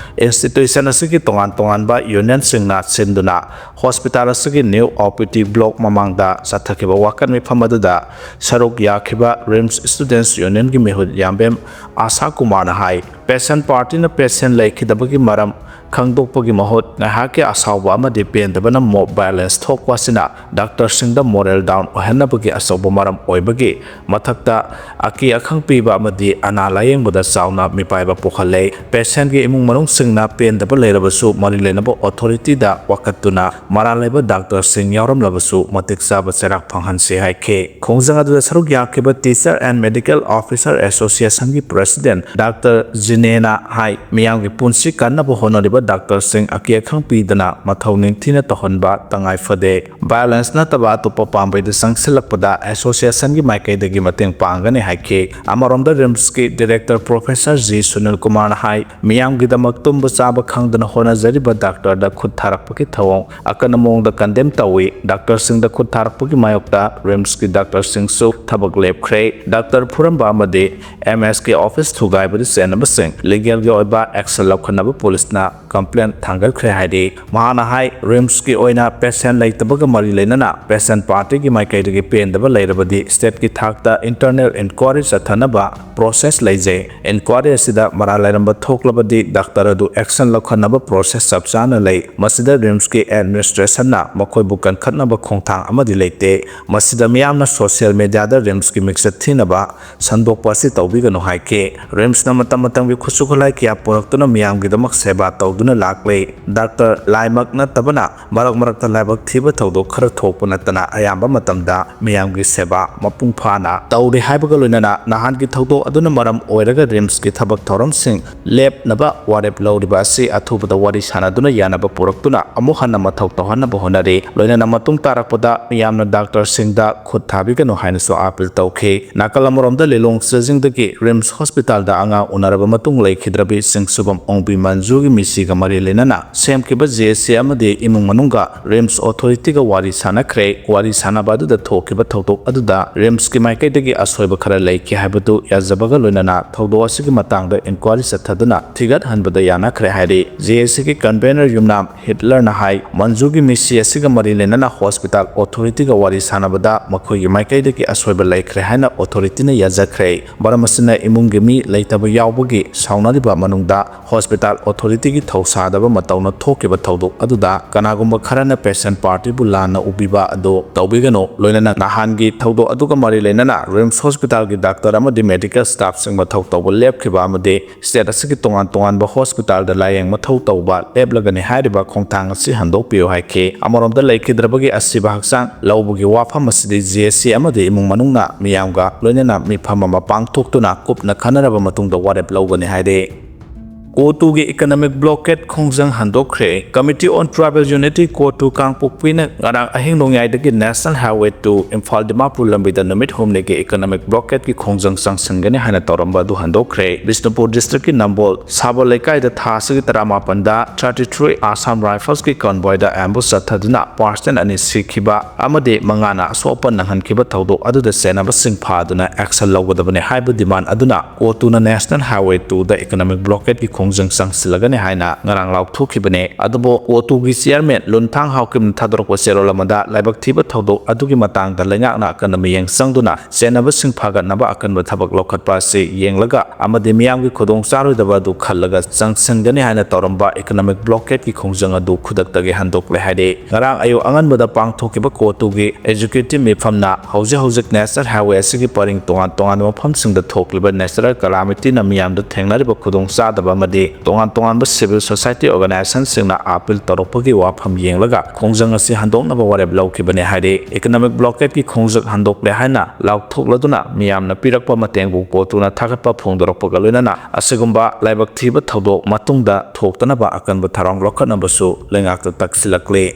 ꯏꯟꯁꯇꯤꯇ꯭ꯌꯨꯁꯟ ꯑꯁꯤꯒꯤ ꯇꯣꯉꯥꯟ ꯇꯣꯉꯥꯟꯕ ꯌꯨꯅꯤꯌꯟꯁꯤꯡꯅ ꯁꯤꯟꯗꯨꯅ ꯍꯣꯁꯄꯤꯇꯥꯜ ꯑꯁꯤꯒꯤ ꯅ꯭ꯌꯨ ꯑꯣ ꯄꯤ ꯗꯤ ꯕ꯭ꯂꯣꯛ ꯃꯃꯥꯡꯗ ꯆꯠꯊꯈꯤꯕ ꯋꯥꯀꯠ ꯃꯤꯐꯝ ꯑꯗꯨꯗ ꯁꯔꯨꯛ ꯌꯥꯈꯤꯕ ꯔꯤꯝꯁ ꯁ꯭ꯇꯨꯗꯦꯟꯠꯁ ꯌꯨꯅꯤꯌꯟꯒꯤ ꯃꯤꯍꯨꯠ ꯌꯥꯝꯕꯦꯝ ꯑꯥꯁꯥ ꯀꯨꯃꯥꯔꯅ ꯍꯥꯏ, ꯄꯦꯁꯦꯟꯠ ꯄꯥꯔꯇꯤꯅ ꯄꯦꯁꯦꯟꯠ ꯂꯩꯈꯤꯗꯕꯒꯤ ꯃꯔꯝ ꯈꯪꯗꯣꯛꯄꯒꯤ ꯃꯍꯨꯠ ꯉꯥꯏꯍꯥꯛꯀꯤ ꯑꯁꯥꯎꯕ ꯑꯃꯗꯤ ꯄꯦꯟꯗꯕꯅ ꯃꯣꯕ ꯚꯥꯏꯑꯣꯂꯦꯟꯁ ꯊꯣꯛꯄ ꯑꯁꯤꯅ ꯗꯥꯛꯇꯔꯁꯤꯡꯗ ꯃꯣꯔꯦꯜ ꯗꯥꯎꯟ ꯑꯣꯏꯍꯟꯅꯕꯒꯤ ꯑꯆꯧꯕ ꯃꯔꯝ ꯑꯣꯏꯕꯒꯤ ꯃꯊꯛꯇ ꯑꯀꯤ ꯑꯈꯪ ꯄꯤꯕ ꯑꯃꯗꯤ ꯑꯅꯥ ꯂꯥꯌꯦꯡꯕꯗ ꯆꯥꯎꯅ ꯃꯤꯄꯥꯏꯕ ꯄꯣꯛꯍꯜꯂꯦ꯫ ꯄꯦꯁꯦꯟꯠꯀꯤ ꯏꯃꯨꯡ ꯃꯅꯨꯡꯁꯤꯡꯅ ꯄꯦꯟꯗꯕ ꯂꯩꯔꯕꯁꯨ ꯃꯔꯤ ꯂꯩꯅꯕ ꯑꯣꯊꯣꯔꯤꯇꯤꯗ ꯋꯥꯀꯠꯇꯨꯅ ꯃꯔꯥꯜ ꯂꯩꯕ ꯗꯥꯛꯇꯔꯁꯤꯡ ꯌꯥꯎꯔꯝꯂꯕꯁꯨ ꯃꯇꯤꯛ ꯆꯥꯕ ꯆꯩꯔꯥꯛ ꯐꯪꯍꯟꯁꯤ ꯍꯥꯏꯈꯤ꯫ ꯈꯣꯡꯖꯪ ꯑꯗꯨꯗ ꯁꯔꯨꯛ ꯌꯥꯈꯤꯕ ꯇꯤꯆꯔ ꯑꯦꯟ ꯃꯦꯗꯤꯀꯦꯜ ꯑꯣꯐꯤꯁꯔ ꯑꯦꯁꯣꯁꯤꯌꯦꯁꯟꯒꯤ ꯄ꯭ꯔꯦꯁꯤꯗꯦꯟꯠ ꯗꯥꯛꯇꯔ ꯖꯤꯅꯦꯅ ꯍꯥꯏ, ꯃꯤꯌꯥꯝꯒꯤ ꯄꯨꯟꯁꯤ ꯀꯟꯅꯕ ꯍꯣꯠꯅꯔꯤꯕ ꯗꯥꯛꯇꯔꯁꯤꯡ ꯑꯀꯤ ꯑꯈꯪ ꯄꯤꯗꯅ ꯃꯊꯧ ꯅꯤꯡꯊꯤꯅ ꯇꯧꯍꯟꯕ ꯇꯉꯥꯏ ꯐꯗꯦ꯫ ꯚꯥꯏꯑꯣꯂꯦꯟꯁ ꯅꯠꯇꯕ ꯑꯇꯣꯞꯄ ꯄꯥꯝꯕꯩꯗ ꯆꯪꯁꯤꯜꯂꯛꯄꯗ ꯑꯦꯁꯣꯁꯤꯌꯦꯁꯟꯒꯤ ꯃꯥꯏꯀꯩꯗꯒꯤ ꯃꯇꯦꯡ ꯄꯥꯡꯒꯅꯤ ꯍꯥꯏꯈꯤ꯫ ꯑꯃꯔꯣꯝꯗ ꯔꯤꯝꯁꯀꯤ ꯗꯤꯔꯦꯛꯇꯔ ꯄ꯭ꯔꯣꯐꯦꯁꯔ ꯖꯤ ꯁꯨꯅꯤꯜ ꯀꯨꯃꯥꯔꯅ ꯍꯥꯏ, ꯃꯤꯌꯥꯝꯒꯤꯗꯃꯛ ꯇꯨꯝꯕ ꯆꯥꯕ ꯈꯪꯗꯅ ꯍꯣꯠꯅꯖꯔꯤꯕ ꯗꯥꯛꯇꯔꯗ ꯈꯨꯠ ꯊꯥꯔꯛꯄꯒꯤ ꯊꯧꯑꯣꯡ ꯑꯀꯟꯕ ꯃꯑꯣꯡꯗ ꯀꯟꯗꯦꯝ ꯇꯧꯏ꯫ ꯗꯥꯛꯇꯔꯁꯤꯡꯗ ꯈꯨꯠ ꯊꯥꯔꯛꯄꯒꯤ ꯃꯥꯌꯣꯛꯇ ꯔꯤꯝꯁꯀꯤ ꯗꯥꯛꯇꯔꯁꯤꯡꯁꯨ ꯊꯕꯛ ꯂꯦꯞꯈ꯭ꯔꯦ꯫ ꯗꯥꯛꯇꯔ ꯐꯨꯔꯝꯕ ꯑꯃꯗꯤ ꯑꯦꯝ ꯑꯦꯁꯀꯤ ꯑꯣꯐꯤꯁ ꯊꯨꯒꯥꯏꯕꯗ ꯆꯦꯟꯅꯕꯁꯤꯡ ꯂꯤꯒꯦꯜꯒꯤ ꯑꯣꯏꯕ ꯑꯦꯛꯁꯟ ꯂꯧꯈꯠꯅꯕ ꯄꯨꯂꯤꯁꯅ ꯀꯝꯄ꯭ꯂꯦꯟ ꯊꯥꯡꯒꯠꯈ꯭ꯔꯦ ꯍꯥꯏꯔꯤ꯫ ꯃꯍꯥꯛꯅ ꯍꯥꯏ, ꯔꯤꯝꯁꯀꯤ ꯑꯣꯏꯅ ꯄꯦꯁꯦꯟꯠ ꯂꯩꯇꯕꯒ ꯃꯔꯤ ꯂꯩꯅꯅ ꯄꯦꯁꯦꯟꯠ ꯄꯥꯔꯇꯤꯒꯤ ꯃꯥꯏꯀꯩꯗꯒꯤ ꯄꯦꯟꯗꯕ ꯂꯩꯔꯕꯗꯤ ꯁ꯭ꯇꯦꯠꯀꯤ ꯊꯥꯛꯇ ꯏꯟꯇꯔꯅꯦꯜ ꯏꯟꯀ꯭ꯋꯥꯏꯔꯤ ꯆꯠꯊꯅꯕ ꯄ꯭ꯔꯣꯁꯦꯁ ꯂꯩꯖꯩ꯫ ꯏꯟꯀ꯭ꯋꯥꯏꯔꯤ ꯑꯁꯤꯗ ꯃꯔꯥꯜ ꯂꯩꯔꯝꯕ ꯊꯣꯛꯂꯕꯗꯤ ꯗꯥꯛꯇꯔ ꯑꯗꯨ ꯑꯦꯛꯁꯟ ꯂꯧꯈꯠꯅꯕ ꯄ꯭ꯔꯣꯁꯦꯁ ꯆꯞ ꯆꯥꯅ ꯂꯩ꯫ ꯃꯁꯤꯗ ꯔꯤꯝꯁꯀꯤ ꯑꯦꯗꯃꯤꯅꯤꯁꯇ꯭ꯔꯦꯁꯟꯅ ꯃꯈꯣꯏꯕꯨ ꯀꯟꯈꯠꯅꯕ ꯈꯣꯡꯊꯥꯡ ꯑꯃꯗꯤ ꯂꯩꯇꯦ꯫ ꯃꯁꯤꯗ ꯃꯤꯌꯥꯝꯅ ꯁꯣꯁꯤꯌꯦꯜ ꯃꯦꯗꯤꯌꯥꯗ ꯔꯤꯝꯁꯀꯤ ꯃꯤꯡꯆꯠ ꯊꯤꯅꯕ ꯁꯟꯗꯣꯛꯄ ꯑꯁꯤ ꯇꯧꯕꯤꯒꯅꯨ ꯍꯥꯏꯈꯤ꯫ ꯔꯤꯝꯁꯅ ꯃꯇꯝ ꯃꯇꯝ ꯈꯨꯠꯁꯨ ꯈꯨꯠꯂꯥꯏ ꯀꯌꯥ ꯄꯨꯔꯛꯇꯨꯅ ꯃꯤꯌꯥꯝꯒꯤꯗꯃꯛ ꯁꯦꯕꯥ ꯇꯧꯗꯨꯅ ꯂꯥꯛꯂꯦ꯫ ꯗꯥꯛꯇꯔ ꯂꯥꯏꯃꯛ ꯅꯠꯇꯕꯅ ꯃꯔꯛ ꯃꯔꯛꯇ ꯂꯥꯏꯕꯛ ꯊꯤꯕ ꯊꯧꯗꯣꯛ ꯈꯔ ꯊꯣꯛꯄ ꯅꯠꯇꯅ ꯑꯌꯥꯝꯕ ꯃꯇꯝꯗ ꯃꯤꯌꯥꯝꯒꯤ ꯁꯦꯕꯥ ꯃꯄꯨꯡ ꯐꯥꯅ ꯇꯧꯔꯦ ꯍꯥꯏꯕꯒ ꯂꯣꯏꯅꯅ ꯅꯍꯥꯟꯒꯤ ꯊꯧꯗꯣꯛ ꯑꯗꯨꯅ ꯃꯔꯝ ꯑꯣꯏꯔꯒ ꯔꯤꯝꯁꯀꯤ ꯊꯕꯛ ꯊꯧꯔꯝꯁꯤꯡ ꯂꯦꯞꯅꯕ ꯋꯥꯔꯦꯞ ꯂꯧꯔꯤꯕ ꯑꯁꯤ ꯑꯊꯨꯕꯗ ꯋꯥꯔꯤ ꯁꯥꯟꯅꯗꯨꯅ ꯌꯥꯅꯕ ꯄꯨꯔꯛꯇꯨꯅ ꯑꯃꯨꯛ ꯍꯟꯅ ꯃꯊꯧ ꯇꯧꯍꯟꯅꯕ ꯍꯣꯠꯅꯔꯤ꯫ ꯂꯣꯏꯅꯅ ꯃꯇꯨꯡ ꯇꯥꯔꯛꯄꯗ ꯃꯤꯌꯥꯝꯅ ꯗꯥꯛꯇꯔꯁꯤꯡꯗ ꯈꯨꯠ ꯊꯥꯕꯤꯒꯅꯨ ꯍꯥꯏꯅꯁꯨ ꯑꯥꯄꯤꯜ ꯇꯧꯈꯤ꯫ ꯅꯥꯀꯜ ꯑꯃꯔꯣꯝꯗ ꯂꯤꯂꯣꯡ ꯆꯥꯖꯤꯡꯗꯒꯤ ꯔꯤꯝꯁ ꯍꯣꯁꯄꯤꯇꯥꯜꯗ ꯑꯉꯥꯡ ꯎꯅꯔꯕ ꯃꯇꯨꯡ ꯂꯩꯈꯤꯗ꯭ꯔꯕꯤ ꯆꯤꯡꯁꯨꯕꯝ ꯑꯣꯡꯕꯤ ꯃꯟꯖꯨꯒꯤ ꯃꯤꯁꯤꯒ ꯃꯔꯤ ꯂꯩꯅꯅ ꯁꯦꯝꯈꯤꯕ ꯖꯦ ꯑꯦꯁ ꯁꯤ ꯑꯃꯗꯤ ꯏꯃꯨꯡ ꯃꯅꯨꯡꯒ ꯔꯤꯝꯁ ꯑꯣꯊꯣꯔꯤꯇꯤꯒ ꯋꯥꯔꯤ ꯁꯥꯟꯅꯈ꯭ꯔꯦ꯫ ꯋꯥꯔꯤ ꯁꯥꯟꯅꯕ ꯑꯗꯨꯗ ꯊꯣꯛꯈꯤꯕ ꯊꯧꯗꯣꯛ ꯑꯗꯨꯗ ꯔꯤꯝꯁꯀꯤ ꯃꯥꯏꯀꯩꯗꯒꯤ ꯑꯁꯣꯏꯕ ꯈꯔ ꯂꯩꯈꯤ ꯍꯥꯏꯕꯗꯨ ꯌꯥꯖꯕꯒ ꯂꯣꯏꯅꯅ ꯊꯧꯗꯣꯛ ꯑꯁꯤꯒꯤ ꯃꯇꯥꯡꯗ ꯏꯟꯀ꯭ꯋꯥꯔꯤ ꯆꯠꯊꯗꯨꯅ ꯊꯤꯒꯠꯍꯟꯕꯗ ꯌꯥꯅꯈ꯭ꯔꯦ ꯍꯥꯏꯔꯤ꯫ ꯖꯦ ꯑꯦꯁ ꯁꯤꯒꯤ ꯀꯟꯚꯦꯅꯔ ꯌꯨꯝꯅꯥꯝ ꯍꯤꯠꯂꯔꯅ ꯍꯥꯏ, ꯃꯟꯖꯨꯒꯤ ꯃꯤꯁꯤ ꯑꯁꯤꯒ ꯃꯔꯤ ꯂꯩꯅꯅ ꯍꯣꯁꯄꯤꯇꯥꯜ ꯑꯣꯊꯣꯔꯤꯇꯤꯒ ꯋꯥꯔꯤ ꯁꯥꯟꯅꯕꯗ ꯃꯈꯣꯏꯒꯤ ꯃꯥꯏꯀꯩꯗꯒꯤ ꯑꯁꯣꯏꯕ ꯂꯩꯈ꯭ꯔꯦ ꯍꯥꯏꯅ ꯑꯣꯊꯣꯔꯤꯇꯤꯅ ꯌꯥꯖꯈ꯭ꯔꯦ꯫ ꯃꯔꯝ ꯑꯁꯤꯅ ꯏꯃꯨꯡꯒꯤ ꯃꯤ ꯂꯩꯇꯕ ꯌꯥꯎꯕꯒꯤ ꯁꯥꯎꯅꯔꯤꯕ ꯃꯅꯨꯡꯗ ꯍꯣꯁꯄꯤꯇꯥꯜ ꯑꯣꯊꯣꯔꯤꯇꯤꯒꯤ ꯊꯧꯁꯥꯗꯕ ꯃꯇꯧꯅ ꯊꯣꯛꯈꯤꯕ ꯊꯧꯗꯣꯛ ꯑꯗꯨꯗ ꯀꯅꯥꯒꯨꯝꯕ ꯈꯔꯅ ꯄꯦꯁꯦꯟ ꯄꯥꯔꯇꯤꯕꯨ ꯂꯥꯟꯅ ꯎꯕꯤꯕ ꯑꯗꯨ ꯇꯧꯕꯤꯒꯅꯨ꯫ ꯂꯣꯏꯅꯅ ꯅꯍꯥꯟꯒꯤ ꯊꯧꯗꯣꯛ ꯑꯗꯨꯒ ꯃꯔꯤ ꯂꯩꯅꯅ ꯔꯤꯝꯁ ꯍꯣꯁꯄꯤꯇꯥꯜꯒꯤ ꯗꯥꯛꯇꯔ ꯑꯃꯗꯤ ꯃꯦꯗꯤꯀꯦꯜ ꯁ꯭ꯇꯥꯐꯁꯤꯡ ꯃꯊꯧ ꯇꯧꯕ ꯂꯦꯞꯈꯤꯕ ꯑꯃꯗꯤ ꯁ꯭ꯇꯦꯠ ꯑꯁꯤꯒꯤ ꯇꯣꯉꯥꯟ ꯇꯣꯉꯥꯟꯕ ꯍꯣꯁꯄꯤꯇꯥꯜꯗ ꯂꯥꯌꯦꯡ ꯃꯊꯧ ꯇꯧꯕ ꯂꯦꯞꯂꯒꯅꯤ ꯍꯥꯏꯔꯤꯕ ꯈꯣꯡꯊꯥꯡ ꯑꯁꯤ ꯍꯟꯗꯣꯛꯄꯤꯌꯨ ꯍꯥꯏꯈꯤ꯫ ꯑꯃꯔꯣꯝꯗ ꯂꯩꯈꯤꯗ꯭ꯔꯕꯒꯤ ꯑꯁꯤꯕ ꯍꯛꯆꯥꯡ ꯂꯧꯕꯒꯤ ꯋꯥꯐꯝ ꯑꯁꯤꯗꯤ ꯖꯦ ꯑꯦꯁ ꯁꯤ ꯑꯃꯗꯤ ꯏꯃꯨꯡ ꯃꯅꯨꯡꯅ ꯃꯤꯌꯥꯝꯒ ꯂꯣꯏꯅꯅ ꯃꯤꯐꯝ ꯑꯃ ꯄꯥꯡꯊꯣꯛꯇꯨꯅ ꯀꯨꯞꯅ ꯈꯟꯅꯔꯕ ꯃꯇꯨꯡꯗ ꯋꯥꯔꯦꯞ ꯂꯧꯒꯅꯤ ꯍꯥꯏꯔꯤ꯫ ꯀꯣꯇꯨꯒꯤ ꯏꯀꯅꯣꯃꯤꯛ ꯕ꯭ꯂꯣꯀꯦꯠ ꯈꯣꯡꯖꯪ ꯍꯟꯗꯣꯛꯈ꯭ꯔꯦ꯫ Committee on Tribal Unity ꯀꯣꯇꯨ ꯀꯥꯡꯄꯣꯛꯄꯤꯅ ꯉꯔꯥꯡ ꯑꯍꯤꯡ ꯅꯣꯡꯌꯥꯏꯗꯒꯤ national highway two Imphal Dimapur ꯂꯝꯕꯤꯗ ꯅꯨꯃꯤꯠ ꯍꯨꯝꯅꯤꯒꯤ ꯏꯀꯅꯣꯃꯤꯛ ꯕ꯭ꯂꯣꯀꯦꯠꯀꯤ ꯈꯣꯡꯖꯪ ꯆꯪꯁꯤꯟꯒꯅꯤ ꯍꯥꯏꯅ ꯇꯧꯔꯝꯕ ꯑꯗꯨ ꯍꯟꯗꯣꯛꯈ꯭ꯔꯦ꯫ ꯕꯤꯁꯅꯨꯄꯨꯔ ꯗꯤꯁꯇ꯭ꯔꯤꯛꯀꯤ ꯅꯝꯕꯣꯜ ꯁꯥꯕ ꯂꯩꯀꯥꯏꯗ ꯊꯥ ꯑꯁꯤꯒꯤ ꯇꯔꯥꯃꯥꯄꯟꯗ thirty three ꯑꯁꯥꯝ ꯔꯥꯏꯐꯜꯁꯀꯤ ꯀꯟꯚꯣꯏꯗ ꯑꯦꯝꯕꯨꯁ ꯆꯠꯊꯗꯨꯅ ꯄꯥꯔꯁꯟ ꯑꯅꯤ ꯁꯤꯈꯤꯕ ꯑꯃꯗꯤ ꯃꯉꯥꯅ ꯑꯁꯣꯛ ꯑꯄꯟ ꯅꯪꯍꯟꯈꯤꯕ ꯊꯧꯗꯣꯛ ꯑꯗꯨꯗ ꯆꯦꯟꯅꯕꯁꯤꯡ ꯐꯥꯗꯨꯅ ꯑꯦꯛꯁꯟ ꯂꯧꯒꯗꯕꯅꯤ ꯍꯥꯏꯕ ꯗꯤꯃꯥꯟ ꯑꯗꯨꯅ ꯀꯣꯇꯨꯅ ꯅꯦꯁꯅꯦꯜ ꯍꯥꯏꯋꯦ ꯇꯨꯗ ꯏꯀꯅꯣꯃꯤꯛ ꯕ꯭ꯂꯣꯀꯦꯠꯀꯤ ꯈꯣꯡꯖꯪ ꯆꯪꯁꯤꯜꯂꯒꯅꯤ ꯍꯥꯏꯅ ꯉꯔꯥꯡ ꯂꯥꯎꯊꯣꯛꯈꯤꯕꯅꯤ꯫ ꯑꯗꯨꯕꯨ ꯀꯣꯇꯨꯒꯤ ꯆꯤꯌꯔꯃꯦꯟ ꯂꯨꯟꯊꯥꯡ ꯍꯥꯎꯀꯤꯝꯅ ꯊꯥꯗꯣꯔꯛꯄ ꯆꯦꯔꯣꯜ ꯑꯃꯗ ꯂꯥꯏꯕꯛ ꯊꯤꯕ ꯊꯧꯗꯣꯛ ꯑꯗꯨꯒꯤ ꯃꯇꯥꯡꯗ ꯂꯩꯉꯥꯛꯅ ꯑꯀꯟꯕ ꯃꯤꯠꯌꯦꯡ ꯆꯪꯗꯨꯅ ꯆꯦꯟꯅꯕꯁꯤꯡ ꯐꯥꯒꯠꯅꯕ ꯑꯀꯟꯕ ꯊꯕꯛ ꯂꯧꯈꯠꯄ ꯑꯁꯤ ꯌꯦꯡꯂꯒ ꯑꯃꯗꯤ ꯃꯤꯌꯥꯝꯒꯤ ꯈꯨꯗꯣꯡ ꯆꯥꯔꯣꯏꯗꯕ ꯑꯗꯨ ꯈꯜꯂꯒ ꯆꯪꯁꯤꯟꯒꯅꯤ ꯍꯥꯏꯅ ꯇꯧꯔꯝꯕ economic blockade ꯀꯤ ꯈꯣꯡꯖꯪ ꯑꯗꯨ ꯈꯨꯗꯛꯇꯒꯤ ꯍꯟꯗꯣꯛꯂꯦ ꯍꯥꯏꯔꯤ꯫ ꯉꯔꯥꯡ ꯑꯌꯨꯛ ꯑꯉꯟꯕꯗ ꯄꯥꯡꯊꯣꯛꯈꯤꯕ ꯀꯣꯇꯨꯒꯤ executive ꯃꯤꯐꯝꯅ ꯍꯧꯖꯤꯛ ꯍꯧꯖꯤꯛ national highway ꯑꯁꯤꯒꯤ ꯄꯔꯤꯡ ꯇꯣꯉꯥꯟ ꯇꯣꯉꯥꯟꯕ ꯃꯐꯝꯁꯤꯡꯗ ꯊꯣꯛꯂꯤꯕ natural calamity ꯅ ꯃꯤꯌꯥꯝꯗ ꯊꯦꯡꯅꯔꯤꯕ ꯈꯨꯗꯣꯡꯆꯥꯗꯕ ꯑꯃꯗꯤ ꯇꯣꯉꯥꯟ ꯇꯣꯉꯥꯟꯕ civil society organization ꯁꯤꯡꯅ appeal ꯇꯧꯔꯛꯄꯒꯤ ꯋꯥꯐꯝ ꯌꯦꯡꯂꯒ ꯈꯣꯡꯖꯪ ꯑꯁꯤ ꯍꯟꯗꯣꯛꯅꯕ ꯋꯥꯔꯦꯞ ꯂꯧꯈꯤꯕꯅꯤ ꯍꯥꯏꯔꯤ꯫ Economic blockade ꯀꯤ ꯈꯣꯡꯖꯪ ꯍꯟꯗꯣꯛꯂꯦ ꯍꯥꯏꯅ ꯂꯥꯎꯊꯣꯛꯂꯗꯨꯅ ꯃꯤꯌꯥꯝꯅ ꯄꯤꯔꯛꯄ ꯃꯇꯦꯡꯕꯨ ꯀꯣꯇꯨꯅ ꯊꯥꯒꯠꯄ ꯐꯣꯡꯗꯣꯔꯛꯄꯒ ꯂꯣꯏꯅꯅ ꯑꯁꯤꯒꯨꯝꯕ ꯂꯥꯏꯕꯛ ꯊꯤꯕ ꯊꯧꯗꯣꯛ ꯃꯇꯨꯡꯗ ꯊꯣꯛꯇꯅꯕ ꯑꯀꯟꯕ ꯊꯧꯔꯥꯡ ꯂꯧꯈꯠꯅꯕꯁꯨ ꯂꯩꯉꯥꯛꯇ ꯇꯛꯁꯤꯜꯂꯛꯂꯤ꯫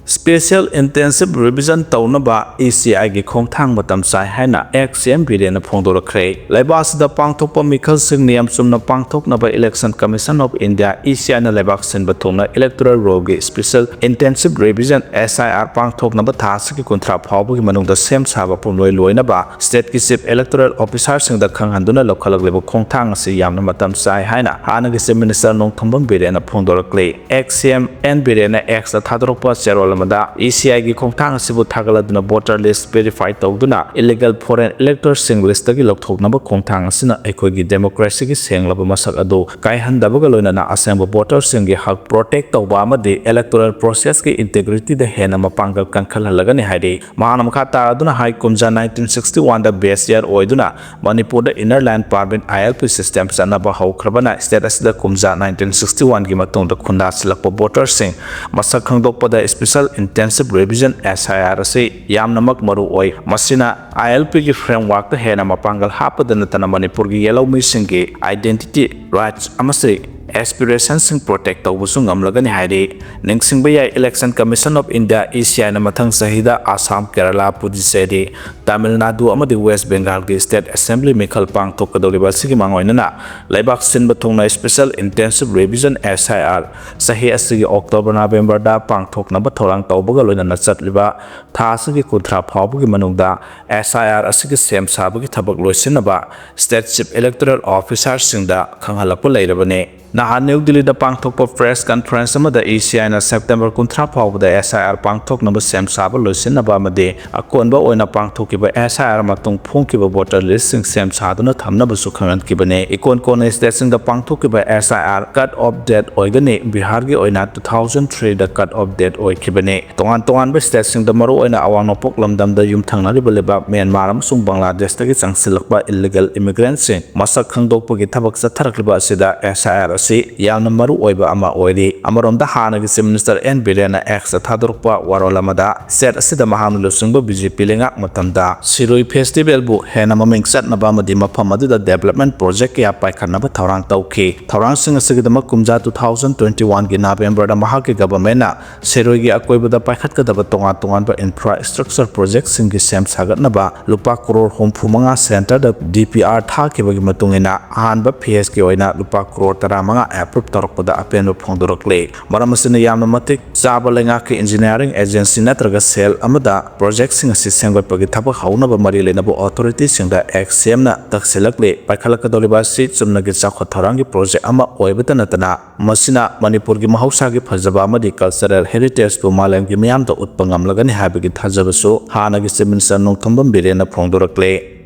Special Intensive Revision ꯇꯧꯅꯕ E C I ꯒꯤ ꯈꯣꯡꯊꯥꯡ ꯃꯇꯝ ꯆꯥꯏ ꯍꯥꯏꯅ ex C M ꯕꯤꯔꯦꯟꯅ ꯐꯣꯡꯗꯣꯔꯛꯈ꯭ꯔꯦ꯫ ꯂꯩꯕꯥꯛ ꯑꯁꯤꯗ ꯄꯥꯡꯊꯣꯛꯄ ꯃꯤꯈꯜꯁꯤꯡ ꯅꯤꯌꯝ ꯆꯨꯝꯅ ꯄꯥꯡꯊꯣꯛꯅꯕ Election Commission of India, E C I ꯅ ꯂꯩꯕꯥꯛ ꯁꯤꯟꯕ ꯊꯨꯡꯅ electoral roll ꯒꯤ Special Intensive Revision, S I R, ꯄꯥꯡꯊꯣꯛꯅꯕ ꯊꯥ ꯑꯁꯤꯒꯤ ꯀꯨꯟꯊ꯭ꯔꯥ ꯐꯥꯎꯕꯒꯤ ꯃꯅꯨꯡꯗ ꯁꯦꯝ ꯁꯥꯕ ꯄꯨꯝꯂꯣꯏ ꯂꯣꯏꯅꯕ state ꯀꯤ Chief Electoral Officer ꯁꯤꯡꯗ ꯈꯪꯍꯟꯗꯨꯅ ꯂꯧꯈꯠꯂꯛꯂꯤꯕ ꯈꯣꯡꯊꯥꯡ ꯑꯁꯤ ꯌꯥꯝꯅ ꯃꯇꯝ ꯆꯥꯏ ꯍꯥꯏꯅ ꯍꯥꯟꯅꯒꯤ Chief Minister Nongthombam ꯕꯤꯔꯦꯟꯅ ꯐꯣꯡꯗꯣꯔꯛꯂꯤ꯫ Ex C M N ꯕꯤꯔꯦꯟꯅ X ꯇ ꯊꯥꯗꯣꯔꯛꯄ ꯆꯦꯔꯣꯜ ꯑꯃꯗ E C I ꯒꯤ ꯈꯣꯡꯊꯥꯡ ꯑꯁꯤꯕꯨ ꯊꯥꯒꯠꯂꯗꯨꯅ voter list verify ꯇꯧꯗꯨꯅ illegal foreign electors ꯁꯤꯡ list ꯇꯒꯤ ꯂꯧꯊꯣꯛꯅꯕ ꯈꯣꯡꯊꯥꯡ ꯑꯁꯤꯅ ꯑꯩꯈꯣꯏꯒꯤ democracy ꯒꯤ ꯁꯦꯡꯂꯕ ꯃꯁꯛ ꯑꯗꯨ ꯀꯥꯏꯍꯟꯗꯕꯒ ꯂꯣꯏꯅꯅ ꯑꯁꯦꯡꯕ voter ꯁꯤꯡꯒꯤ ꯍꯛ protect ꯇꯧꯕ ꯑꯃꯗꯤ electoral process ꯀꯤ integrity ꯗ ꯍꯦꯟꯅ ꯃꯄꯥꯡꯒꯜ ꯀꯟꯈꯠꯍꯜꯂꯒꯅꯤ ꯍꯥꯏꯔꯤ꯫ ꯃꯍꯥꯛꯅ ꯃꯈꯥ ꯇꯥꯔꯗꯨꯅ ꯍꯥꯏ, ꯀꯨꯝꯖꯥ nineteen sixty one ꯗ base year ꯑꯣꯏꯗꯨꯅ ꯃꯅꯤꯄꯨꯔꯗ Inner Line Permit, I L P system ꯆꯠꯅꯕ ꯍꯧꯈ꯭ꯔꯕꯅ state ꯑꯁꯤꯗ ꯀꯨꯝꯖꯥ nineteen sixty one ꯒꯤ ꯃꯇꯨꯡꯗ ꯈꯨꯟꯗꯥꯁꯤꯜꯂꯛꯄ voter ꯁꯤꯡ ꯃꯁꯛ ꯈꯪꯗꯣꯛꯄꯗ Special Intensive Revision, S I R, ꯑꯁꯤ ꯌꯥꯝꯅꯃꯛ ꯃꯔꯨ ꯑꯣꯏ꯫ ꯃꯁꯤꯅ I L P ꯒꯤ framework ꯇ ꯍꯦꯟꯅ ꯃꯄꯥꯡꯒꯜ ꯍꯥꯞꯄꯗ ꯅꯠꯇꯅ ꯃꯅꯤꯄꯨꯔꯒꯤ ꯌꯦꯜꯍꯧꯃꯤꯁꯤꯡꯒꯤ identity, rights ꯑꯃꯁꯨꯡ ꯑꯦꯁꯄꯤꯔꯦꯁꯟꯁꯤꯡ ꯄ꯭ꯔꯣꯇꯦꯛ ꯇꯧꯕꯁꯨ ꯉꯝꯂꯒꯅꯤ ꯍꯥꯏꯔꯤ꯫ ꯅꯤꯡꯁꯤꯡꯕ ꯌꯥꯏ, Election Commission of India, E C I ꯅ ꯃꯊꯪ ꯆꯍꯤꯗ ꯑꯁꯥꯝ, ꯀꯦꯔꯂꯥ, ꯄꯨꯗꯨꯆꯦꯔꯤ, ꯇꯥꯃꯤꯜ ꯅꯥꯗꯨ ꯑꯃꯗꯤ ꯋꯦꯁ ꯕꯦꯡꯒꯥꯜꯒꯤ State Assembly ꯃꯤꯈꯜ ꯄꯥꯡꯊꯣꯛꯀꯗꯧꯔꯤꯕ ꯑꯁꯤꯒꯤ ꯃꯥꯡꯑꯣꯏꯅꯅ ꯂꯩꯕꯥꯛ ꯁꯤꯟꯕ ꯊꯨꯡꯅ Special Intensive Revision, S I R, ꯆꯍꯤ ꯑꯁꯤꯒꯤ ꯑꯣꯛꯇꯣꯕꯔ ꯅꯕꯦꯝꯕꯔꯗ ꯄꯥꯡꯊꯣꯛꯅꯕ ꯊꯧꯔꯥꯡ ꯇꯧꯕꯒ ꯂꯣꯏꯅꯅ ꯆꯠꯂꯤꯕ ꯊꯥ ꯑꯁꯤꯒꯤ ꯀꯨꯟꯊ꯭ꯔꯥ ꯐꯥꯎꯕꯒꯤ ꯃꯅꯨꯡꯗ S I R ꯑꯁꯤꯒꯤ ꯁꯦꯝ ꯁꯥꯕꯒꯤ ꯊꯕꯛ ꯂꯣꯏꯁꯤꯟꯅꯕ State Chief Electoral Officerꯁꯤꯡꯗ ꯈꯪꯍꯜꯂꯛꯄ ꯂꯩꯔꯕꯅꯤ꯫ ꯅꯍꯥꯟ ꯅ꯭ꯌꯨ ꯗꯤꯜꯂꯤꯗ ꯄꯥꯡꯊꯣꯛꯄ press conference ꯑꯃꯗ E C I ꯅ September ꯀꯨꯟꯊ꯭ꯔꯥ ꯐꯥꯎꯕꯗ S I R ꯄꯥꯡꯊꯣꯛꯅꯕ ꯁꯦꯝ ꯁꯥꯕ ꯂꯣꯏꯁꯤꯟꯅꯕ ꯑꯃꯗꯤ ꯑꯀꯣꯟꯕ ꯑꯣꯏꯅ ꯄꯥꯡꯊꯣꯛꯈꯤꯕ S I R ꯃꯇꯨꯡ ꯐꯣꯡꯈꯤꯕ voter listꯁꯤꯡ ꯁꯦꯝ ꯁꯥꯗꯨꯅ ꯊꯝꯅꯕꯁꯨ ꯈꯪꯍꯟꯈꯤꯕꯅꯤ꯫ ꯏꯀꯣꯟ ꯀꯣꯟꯅ stateꯁꯤꯡꯗ ꯄꯥꯡꯊꯣꯛꯈꯤꯕ S I R cut off date ꯑꯣꯏꯒꯅꯤ꯫ ꯕꯤꯍꯥꯔꯒꯤ ꯑꯣꯏꯅ two thousand threeꯗ cut off date ꯑꯣꯏꯈꯤꯕꯅꯤ꯫ ꯇꯣꯉꯥꯟ ꯇꯣꯉꯥꯟꯕ stateꯁꯤꯡꯗ, ꯃꯔꯨꯑꯣꯏꯅ ꯑꯋꯥꯡ ꯅꯣꯡꯄꯣꯛ ꯂꯝꯗꯝꯗ ꯌꯨꯝꯊꯪꯅꯔꯤꯕ ꯂꯩꯕꯥꯛ ꯃ꯭ꯌꯥꯟꯃꯥꯔ ꯑꯃꯁꯨꯡ ꯕꯪꯒ꯭ꯂꯥꯗꯦꯁꯇꯒꯤ ꯆꯪꯁꯤꯜꯂꯛꯄ illegal immigrantꯁꯤꯡ ꯃꯁꯛ ꯈꯪꯗꯣꯛꯄꯒꯤ ꯊꯕꯛ ꯆꯠꯊꯔꯛꯂꯤꯕ ꯑꯁꯤꯗ S I R ꯑꯁꯤ ꯌꯥꯝꯅ ꯃꯔꯨ ꯑꯣꯏꯕ ꯑꯃ ꯑꯣꯏꯔꯤ꯫ ꯑꯃꯔꯣꯝꯗ, ꯍꯥꯟꯅꯒꯤ Chief Minister N ꯕꯤꯔꯦꯟꯅ Xꯇ ꯊꯥꯗꯣꯔꯛꯄ ꯋꯥꯔꯣꯜ ꯑꯃꯗ, state ꯑꯁꯤꯗ ꯃꯍꯥꯛꯅ ꯂꯨꯆꯤꯡꯕ B J P ꯂꯩꯉꯥꯛ ꯃꯇꯝꯗ ꯁꯤꯔꯣꯏ festivalꯕꯨ ꯍꯦꯟꯅ ꯃꯃꯤꯡ ꯆꯠꯅꯕ ꯑꯃꯗꯤ ꯃꯐꯝ ꯑꯗꯨꯗ development project ꯀꯌꯥ ꯄꯥꯏꯈꯠꯅꯕ ꯊꯧꯔꯥꯡ ꯇꯧꯈꯤ꯫ ꯊꯧꯔꯥꯡꯁꯤꯡ ꯑꯁꯤꯒꯤꯗꯃꯛ ꯀꯨꯝꯖꯥ two thousand twenty oneꯒꯤ ꯅꯕꯦꯝꯕꯔꯗ ꯃꯍꯥꯛꯀꯤ governmentꯅ ꯁꯤꯔꯣꯏꯒꯤ ꯑꯀꯣꯏꯕꯗ ꯄꯥꯏꯈꯠꯀꯗꯕ ꯇꯣꯉꯥꯟ ꯇꯣꯉꯥꯟꯕ infrastructure projectꯁꯤꯡꯒꯤ ꯁꯦꯝ ꯁꯥꯒꯠꯅꯕ ꯂꯨꯄꯥ ꯀ꯭ꯔꯣꯔ ꯍꯨꯝꯐꯨ ꯃꯉꯥ centreꯗ D P R ꯊꯥꯈꯤꯕꯒꯤ ꯃꯇꯨꯡ ꯏꯟꯅ, ꯑꯍꯥꯟꯕ phaseꯀꯤ ꯑꯣꯏꯅ ꯂꯨꯄꯥ ꯀ꯭ꯔꯣꯔ ꯇꯔꯥꯃꯉꯥ approve ꯇꯧꯔꯛꯄꯗ ꯑꯄꯦꯟꯕ ꯐꯣꯡꯗꯣꯔꯛꯂꯤ꯫ ꯃꯔꯝ ꯑꯁꯤꯅ, ꯌꯥꯝꯅ ꯃꯇꯤꯛ ꯆꯥꯕ ꯂꯩꯉꯥꯛꯀꯤ engineering agency ꯅꯠꯇ꯭ꯔꯒ cell ꯑꯃꯗ projectꯁꯤꯡ ꯑꯁꯤ ꯁꯦꯝꯒꯠꯄꯒꯤ ꯊꯕꯛ ꯍꯧꯅꯕ ꯃꯔꯤ ꯂꯩꯅꯕ authorityꯁꯤꯡꯗ X C Mꯅ ꯇꯛꯁꯤꯜꯂꯛꯂꯤ꯫ ꯄꯥꯏꯈꯠꯂꯛꯀꯗꯧꯔꯤꯕ ꯑꯁꯤ ꯆꯨꯝꯅꯒꯤ ꯆꯥꯎꯈꯠ ꯊꯧꯔꯥꯡꯒꯤ project ꯑꯃ ꯑꯣꯏꯕꯇ ꯅꯠꯇꯅ, ꯃꯁꯤꯅ ꯃꯅꯤꯄꯨꯔꯒꯤ ꯃꯍꯧꯁꯥꯒꯤ ꯐꯖꯕ ꯑꯃꯗꯤ cultural heritageꯕꯨ ꯃꯥꯂꯦꯝꯒꯤ ꯃꯤꯌꯥꯝꯗ ꯎꯠꯄ ꯉꯝꯂꯒꯅꯤ ꯍꯥꯏꯕꯒꯤ ꯊꯥꯖꯕꯁꯨ ꯍꯥꯟꯅꯒꯤ Chief Minister ꯅꯣꯡꯊꯣꯝꯕꯝ ꯕꯤꯔꯦꯟꯅ ꯐꯣꯡꯗꯣꯔꯛꯂꯦ꯫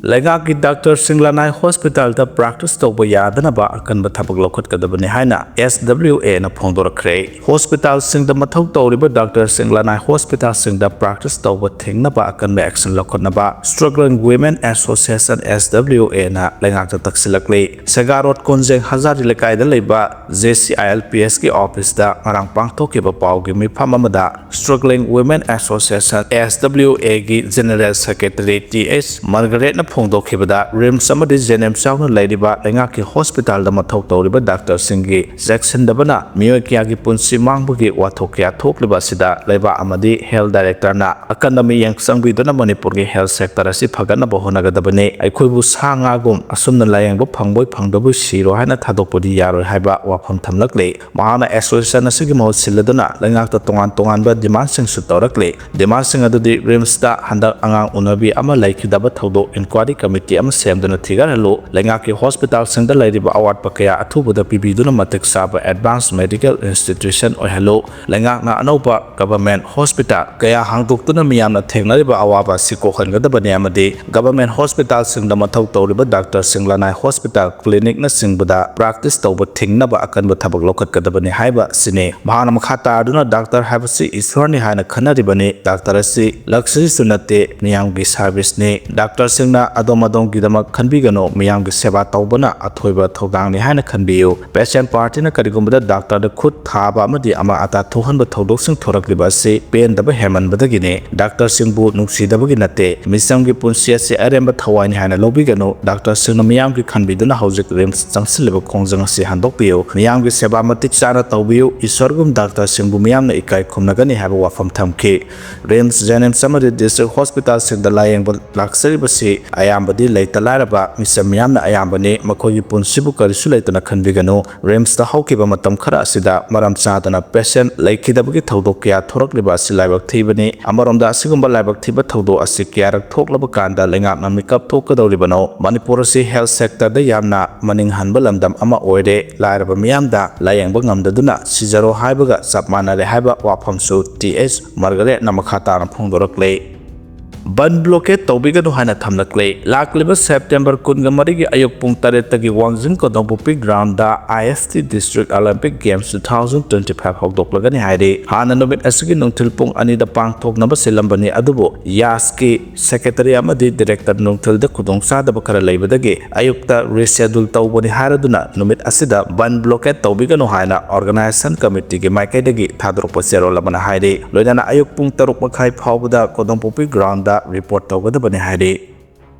ꯂꯩꯉꯥꯛꯀꯤ doctorꯁꯤꯡ ꯂꯅꯥꯏ hospitalꯗ practice ꯇꯧꯕ ꯌꯥꯗꯅꯕ ꯑꯀꯟꯕ ꯊꯕꯛ ꯂꯧꯈꯠꯀꯗꯕꯅꯤ ꯍꯥꯏꯅ S W Aꯅ ꯐꯣꯡꯗꯣꯔꯛꯈ꯭ꯔꯦ꯫ Hospitalꯁꯤꯡꯗ ꯃꯊꯧ ꯇꯧꯔꯤꯕ doctorꯁꯤꯡ ꯂꯅꯥꯏ hospitalꯁꯤꯡꯗ practice ꯇꯧꯕ ꯊꯤꯡꯅꯕ ꯑꯀꯟꯕ action ꯂꯧꯈꯠꯅꯕ Struggling Women Association, S W Aꯅ ꯂꯩꯉꯥꯛꯇ ꯇꯛꯁꯤꯜꯂꯛꯂꯤ꯫ ꯁꯦꯒꯥꯔꯣꯠ ꯀꯣꯟꯖꯦꯡ ꯍꯖꯥꯔꯤ ꯂꯩꯀꯥꯏꯗ ꯂꯩꯕ J C I L P Sꯀꯤ officeꯇ ꯉꯔꯥꯡ ꯄꯥꯡꯊꯣꯛꯈꯤꯕ ꯄꯥꯎꯒꯤ ꯃꯤꯐꯝ ꯑꯃꯗ Struggling Women Association, S W Aꯒꯤ General Secretary T H Margaretꯅ ꯐꯣꯡꯗꯣꯛꯈꯤꯕꯗ, RIMS ꯑꯃꯗꯤ ꯖꯦꯅꯤꯝꯁ ꯌꯥꯎꯅ ꯂꯩꯔꯤꯕ ꯂꯩꯉꯥꯛꯀꯤ ꯍꯣꯁꯄꯤꯇꯥꯜꯗ ꯃꯊꯧ ꯇꯧꯔꯤꯕ ꯗꯥꯛꯇꯔꯁꯤꯡꯒꯤ ꯆꯦꯛꯁꯤꯟꯗꯕꯅ ꯃꯤꯑꯣꯏ ꯀꯌꯥꯒꯤ ꯄꯨꯟꯁꯤ ꯃꯥꯡꯕꯒꯤ ꯋꯥꯊꯣꯛ ꯀꯌꯥ ꯊꯣꯛꯂꯤꯕ ꯑꯁꯤꯗ ꯂꯩꯕꯥꯛ ꯑꯃꯗꯤ ꯍꯦꯜꯊ ꯗꯥꯏꯔꯦꯛꯇꯔꯅ ꯑꯀꯟꯕ ꯃꯤꯠꯌꯦꯡ ꯆꯪꯕꯤꯗꯨꯅ ꯃꯅꯤꯄꯨꯔꯒꯤ ꯍꯦꯜꯊ ꯁꯦꯛꯇꯔ ꯑꯁꯤ ꯐꯒꯠꯅꯕ ꯍꯣꯠꯅꯒꯗꯕꯅꯤ꯫ ꯑꯩꯈꯣꯏꯕꯨ ꯁꯥ ꯉꯥꯒꯨꯝ ꯑꯁꯨꯝꯅ ꯂꯥꯌꯦꯡꯕ ꯐꯪꯕꯣꯏ ꯐꯪꯗꯕꯣꯏ ꯁꯤꯔꯣ ꯍꯥꯏꯅ ꯊꯥꯗꯣꯛꯄꯗꯤ ꯌꯥꯔꯣꯏ ꯍꯥꯏꯕ ꯋꯥꯐꯝ ꯊꯝꯂꯛꯂꯤ꯫ ꯃꯍꯥꯛꯅ ꯑꯦꯁꯣꯁꯤꯌꯦꯁꯟ ꯑꯁꯤꯒꯤ ꯃꯍꯨꯠ ꯁꯤꯜꯂꯗꯨꯅ ꯂꯩꯉꯥꯛꯇ ꯇꯣꯉꯥꯟ ꯇꯣꯉꯥꯟꯕ ꯗꯤꯃꯥꯟꯁꯤꯡꯁꯨ ꯇꯧꯔꯛꯂꯤ꯫ ꯗꯤꯃꯥꯟꯁꯤꯡ ꯑꯗꯨꯗꯤ ꯔꯤꯝꯁꯇ ꯍꯟꯗꯛ ꯑꯉꯥꯡ ꯎꯅꯕꯤ ꯑꯃ ꯂꯩꯈꯤꯗꯕ ꯊꯧꯗꯣꯛ ꯏꯟꯀ꯭ꯋꯥꯔꯤ ꯀꯃꯤꯇꯤ ꯑꯃ ꯁꯦꯝꯗꯨꯅ ꯊꯤꯒꯠꯍꯜꯂꯨ, ꯂꯩꯉꯥꯛꯀꯤ ꯍꯣꯁꯄꯤꯇꯥꯜꯁꯤꯡꯗ ꯂꯩꯔꯤꯕ ꯑꯋꯥꯠꯄ ꯀꯌꯥ ꯑꯊꯨꯕꯗ ꯄꯤꯕꯤꯗꯨꯅ ꯃꯇꯤꯛ ꯆꯥꯕ ꯑꯦꯗꯚꯥꯟꯁ ꯃꯦꯗꯤꯀꯦꯜ ꯏꯟꯁꯇꯤꯇ꯭ꯌꯨꯁꯟ ꯑꯣꯏꯍꯜꯂꯨ, ꯂꯩꯉꯥꯛꯅ ꯑꯅꯧꯕ ꯒꯚꯔꯟꯃꯦꯟꯠ ꯍꯣꯁꯄꯤꯇꯥꯜ ꯀꯌꯥ ꯍꯥꯡꯗꯣꯛꯇꯨꯅ ꯃꯤꯌꯥꯝꯅ ꯊꯦꯡꯅꯔꯤꯕ ꯑꯋꯥꯕ ꯑꯁꯤ ꯀꯣꯛꯍꯟꯒꯗꯕꯅꯤ ꯑꯃꯗꯤ ꯒꯚꯔꯟꯃꯦꯟꯠ ꯍꯣꯁꯄꯤꯇꯥꯜꯁꯤꯡꯗ ꯃꯊꯧ ꯇꯧꯔꯤꯕ ꯗꯥꯛꯇꯔꯁꯤꯡ, ꯂꯅꯥꯏ ꯍꯣꯁꯄꯤꯇꯥꯜ, ꯀ꯭ꯂꯤꯅꯤꯛꯅꯆꯤꯡꯕꯗ ꯄ꯭ꯔꯥꯛꯇꯤꯁ ꯇꯧꯕ ꯊꯤꯡꯅꯕ ꯑꯀꯟꯕ ꯊꯕꯛ ꯂꯧꯈꯠꯀꯗꯕꯅꯤ ꯍꯥꯏꯕ ꯑꯁꯤꯅꯤ꯫ ꯃꯍꯥꯛꯅ ꯃꯈꯥ ꯇꯥꯗꯨꯅ ꯗꯥꯛꯇꯔ ꯍꯥꯏꯕꯁꯤ ꯏꯁꯣꯔꯅꯤ ꯍꯥꯏꯅ ꯈꯟꯅꯔꯤꯕꯅꯤ꯫ ꯗꯥꯛꯇꯔ ꯑꯁꯤ ꯂꯛꯁꯔꯤꯁꯨ ꯅꯠꯇꯦ, ꯃꯤꯌꯥꯝꯒꯤ ꯁꯥꯔꯚꯤꯁꯅꯤ꯫ ꯗꯥꯛꯇꯔꯁꯤꯡꯅ ꯑꯗꯣꯝ ꯑꯗꯣꯝꯒꯤꯗꯃꯛ ꯈꯟꯕꯤꯒꯅꯨ, ꯃꯤꯌꯥꯝꯒꯤ ꯁꯦꯕꯥ ꯇꯧꯕꯅ ꯑꯊꯣꯏꯕ ꯊꯧꯗꯥꯡꯅꯤ ꯍꯥꯏꯅ ꯈꯟꯕꯤꯌꯨ꯫ ꯄꯦꯁꯦꯟꯠ ꯄꯥꯔꯇꯤꯅ ꯀꯔꯤꯒꯨꯝꯕꯗ ꯗꯥꯛꯇꯔꯗ ꯈꯨꯠ ꯊꯥꯕ ꯑꯃꯗꯤ ꯑꯃꯥꯡ ꯑꯇꯥ ꯊꯣꯛꯍꯟꯕ ꯊꯧꯗꯣꯛꯁꯤꯡ ꯊꯣꯔꯛꯂꯤꯕ ꯑꯁꯤ ꯄꯦꯟꯗꯕ ꯍꯦꯟꯃꯟꯕꯗꯒꯤꯅꯤ꯫ ꯗꯥꯛꯇꯔꯁꯤꯡꯕꯨ ꯅꯨꯡꯁꯤꯗꯕꯒꯤ ꯅꯠꯇꯦ꯫ ꯃꯤꯆꯝꯒꯤ ꯄꯨꯟꯁꯤ ꯑꯁꯤ ꯑꯔꯦꯝꯕ ꯊꯋꯥꯏꯅꯤ ꯍꯥꯏꯅ ꯂꯧꯕꯤꯒꯅꯨ꯫ ꯗꯥꯛꯇꯔꯁꯤꯡꯅ ꯃꯤꯌꯥꯝꯒꯤ ꯈꯟꯕꯤꯗꯨꯅ ꯍꯧꯖꯤꯛ ꯔꯤꯝꯁ ꯆꯪꯁꯤꯜꯂꯤꯕ ꯈꯣꯡꯖꯪ ꯑꯁꯤ ꯍꯟꯗꯣꯛꯄꯤꯌꯨ꯫ ꯃꯤꯌꯥꯝꯒꯤ ꯁꯦꯕꯥ ꯃꯇꯤꯛ ꯆꯥꯅ ꯇꯧꯕꯤꯌꯨ꯫ ꯏꯁꯣꯔꯒꯨꯝ ꯗꯥꯛꯇꯔꯁꯤꯡꯕꯨ ꯃꯤꯌꯥꯝꯅ ꯏꯀꯥꯏ ꯈꯨꯝꯅꯒꯅꯤ ꯍꯥꯏꯕ ꯋꯥꯐꯝ ꯊꯝꯈꯤ꯫ ꯔꯤꯝꯁ, ꯖꯦꯅꯤꯝꯁ ꯑꯃꯗꯤ ꯗꯤꯁꯇ꯭ꯔꯤꯛ ꯍꯣꯁꯄꯤꯇꯥꯜꯁꯤꯡꯗ ꯂꯥꯌꯦꯡꯕ ꯂꯥꯛꯆꯔꯤꯕꯁꯤ ꯑꯌꯥꯝꯕꯗꯤ ꯂꯩꯇ ꯂꯥꯏꯔꯕ ꯃꯤꯆꯝ ꯃꯤꯌꯥꯝꯅ ꯑꯌꯥꯝꯕꯅꯤ꯫ ꯃꯈꯣꯏꯒꯤ ꯄꯨꯟꯁꯤꯕꯨ ꯀꯔꯤꯁꯨ ꯂꯩꯇꯅ ꯈꯟꯕꯤꯒꯅꯨ꯫ ꯔꯤꯝꯁꯇ ꯍꯧꯈꯤꯕ ꯃꯇꯝ ꯈꯔ ꯑꯁꯤꯗ ꯃꯔꯝ ꯆꯥꯗꯅ ꯄꯦꯁꯦꯟꯠ ꯂꯩꯈꯤꯗꯕꯒꯤ ꯊꯧꯗꯣꯛ ꯀꯌꯥ ꯊꯣꯔꯛꯂꯤꯕ ꯑꯁꯤ ꯂꯥꯏꯕꯛ ꯊꯤꯕꯅꯤ꯫ ꯑꯃꯔꯣꯝꯗ ꯑꯁꯤꯒꯨꯝꯕ ꯂꯥꯏꯕꯛ ꯊꯤꯕ ꯊꯧꯗꯣꯛ ꯑꯁꯤ ꯀꯌꯥꯔꯛ ꯊꯣꯛꯂꯕ ꯀꯥꯟꯗ ꯂꯩꯉꯥꯛꯅ ꯃꯤꯀꯞ ꯊꯣꯛꯀꯗꯧꯔꯤꯕꯅꯣ? ꯃꯅꯤꯄꯨꯔ ꯑꯁꯤ ꯍꯦꯜꯊ ꯁꯦꯛꯇꯔꯗ ꯌꯥꯝꯅ ꯃꯅꯤꯡ ꯍꯟꯕ ꯂꯝꯗꯝ ꯑꯃ ꯑꯣꯏꯔꯦ꯫ ꯂꯥꯏꯔꯕ ꯃꯤꯌꯥꯝꯗ ꯂꯥꯌꯦꯡꯕ ꯉꯝꯗꯗꯨꯅ ꯁꯤꯖꯔꯣ ꯍꯥꯏꯕꯒ ꯆꯞ ꯃꯥꯟꯅꯔꯦ ꯍꯥꯏꯕ ꯋꯥꯐꯝꯁꯨ ꯇꯤ ꯑꯩꯆ ꯃꯥꯔꯒꯔꯦꯠꯅ ꯃꯈꯥ ꯇꯥꯅ ꯐꯣꯡꯗꯣꯔꯛꯂꯦ꯫ ꯕꯟ ꯕ꯭ꯂꯣꯀꯦꯠ ꯇꯧꯕꯤꯒꯅꯨ ꯍꯥꯏꯅ ꯊꯝꯂꯛꯂꯦ꯫ ꯂꯥꯛꯂꯤꯕ ꯁꯦꯞꯇꯦꯝꯕꯔ ꯀꯨꯟꯒ ꯃꯔꯤꯒꯤ ꯑꯌꯨꯛ ꯄꯨꯡ ꯇꯔꯦꯠꯇꯒꯤ ꯋꯥꯡꯖꯤꯡ ꯀꯣꯗꯣꯡꯄꯣꯛꯄꯤ ground I S T district Olympic games two thousand twenty five ꯍꯧꯗꯣꯛꯂꯒꯅꯤ ꯍꯥꯏꯔꯤ꯫ ꯍꯥꯟꯅ ꯅꯨꯃꯤꯠ ꯑꯁꯤꯒꯤ ꯅꯨꯡꯊꯤꯜ ꯄꯨꯡ ꯑꯅꯤꯗ ꯄꯥꯡꯊꯣꯛꯅꯕ ꯁꯤꯜꯂꯝꯕꯅꯤ, ꯑꯗꯨꯕꯨ ꯌꯥꯁꯀꯤ ꯁꯦꯀ꯭ꯔꯦꯇꯔꯤ ꯑꯃꯗꯤ ꯗꯤꯔꯦꯛꯇꯔ ꯅꯨꯡꯊꯤꯜꯗ ꯈꯨꯗꯣꯡꯆꯥꯗꯕ ꯈꯔ ꯂꯩꯕꯗꯒꯤ ꯑꯌꯨꯛꯇ ꯔꯤꯁꯦꯗꯨꯜ ꯇꯧꯕꯅꯤ ꯍꯥꯏꯔꯗꯨꯅ ꯅꯨꯃꯤꯠ ꯑꯁꯤꯗ ꯕꯟ ꯕ꯭ꯂꯣꯀꯦꯠ ꯇꯧꯕꯤꯒꯅꯨ ꯍꯥꯏꯅ ꯑꯣꯔꯒꯅꯥꯏꯖꯦꯁꯟ ꯀꯃꯤꯇꯤꯒꯤ ꯃꯥꯏꯀꯩꯗꯒꯤ ꯊꯥꯗꯣꯔꯛꯄ ꯆꯦꯔꯣꯜ ꯑꯃꯅ ꯍꯥꯏꯔꯤ꯫ ꯂꯣꯏꯅꯅ ꯑꯌꯨꯛ ꯄꯨꯡ ꯇꯔꯨꯛ ꯃꯈꯥꯏ ꯐꯥꯎꯕꯗ ꯀꯣꯗꯣꯡꯄꯣꯛꯄꯤ ꯒ꯭ꯔꯥꯎꯟꯗ ꯔꯤꯄꯣꯔꯠ ꯇꯧꯒꯗꯕꯅꯤ ꯍꯥꯏꯔꯤ꯫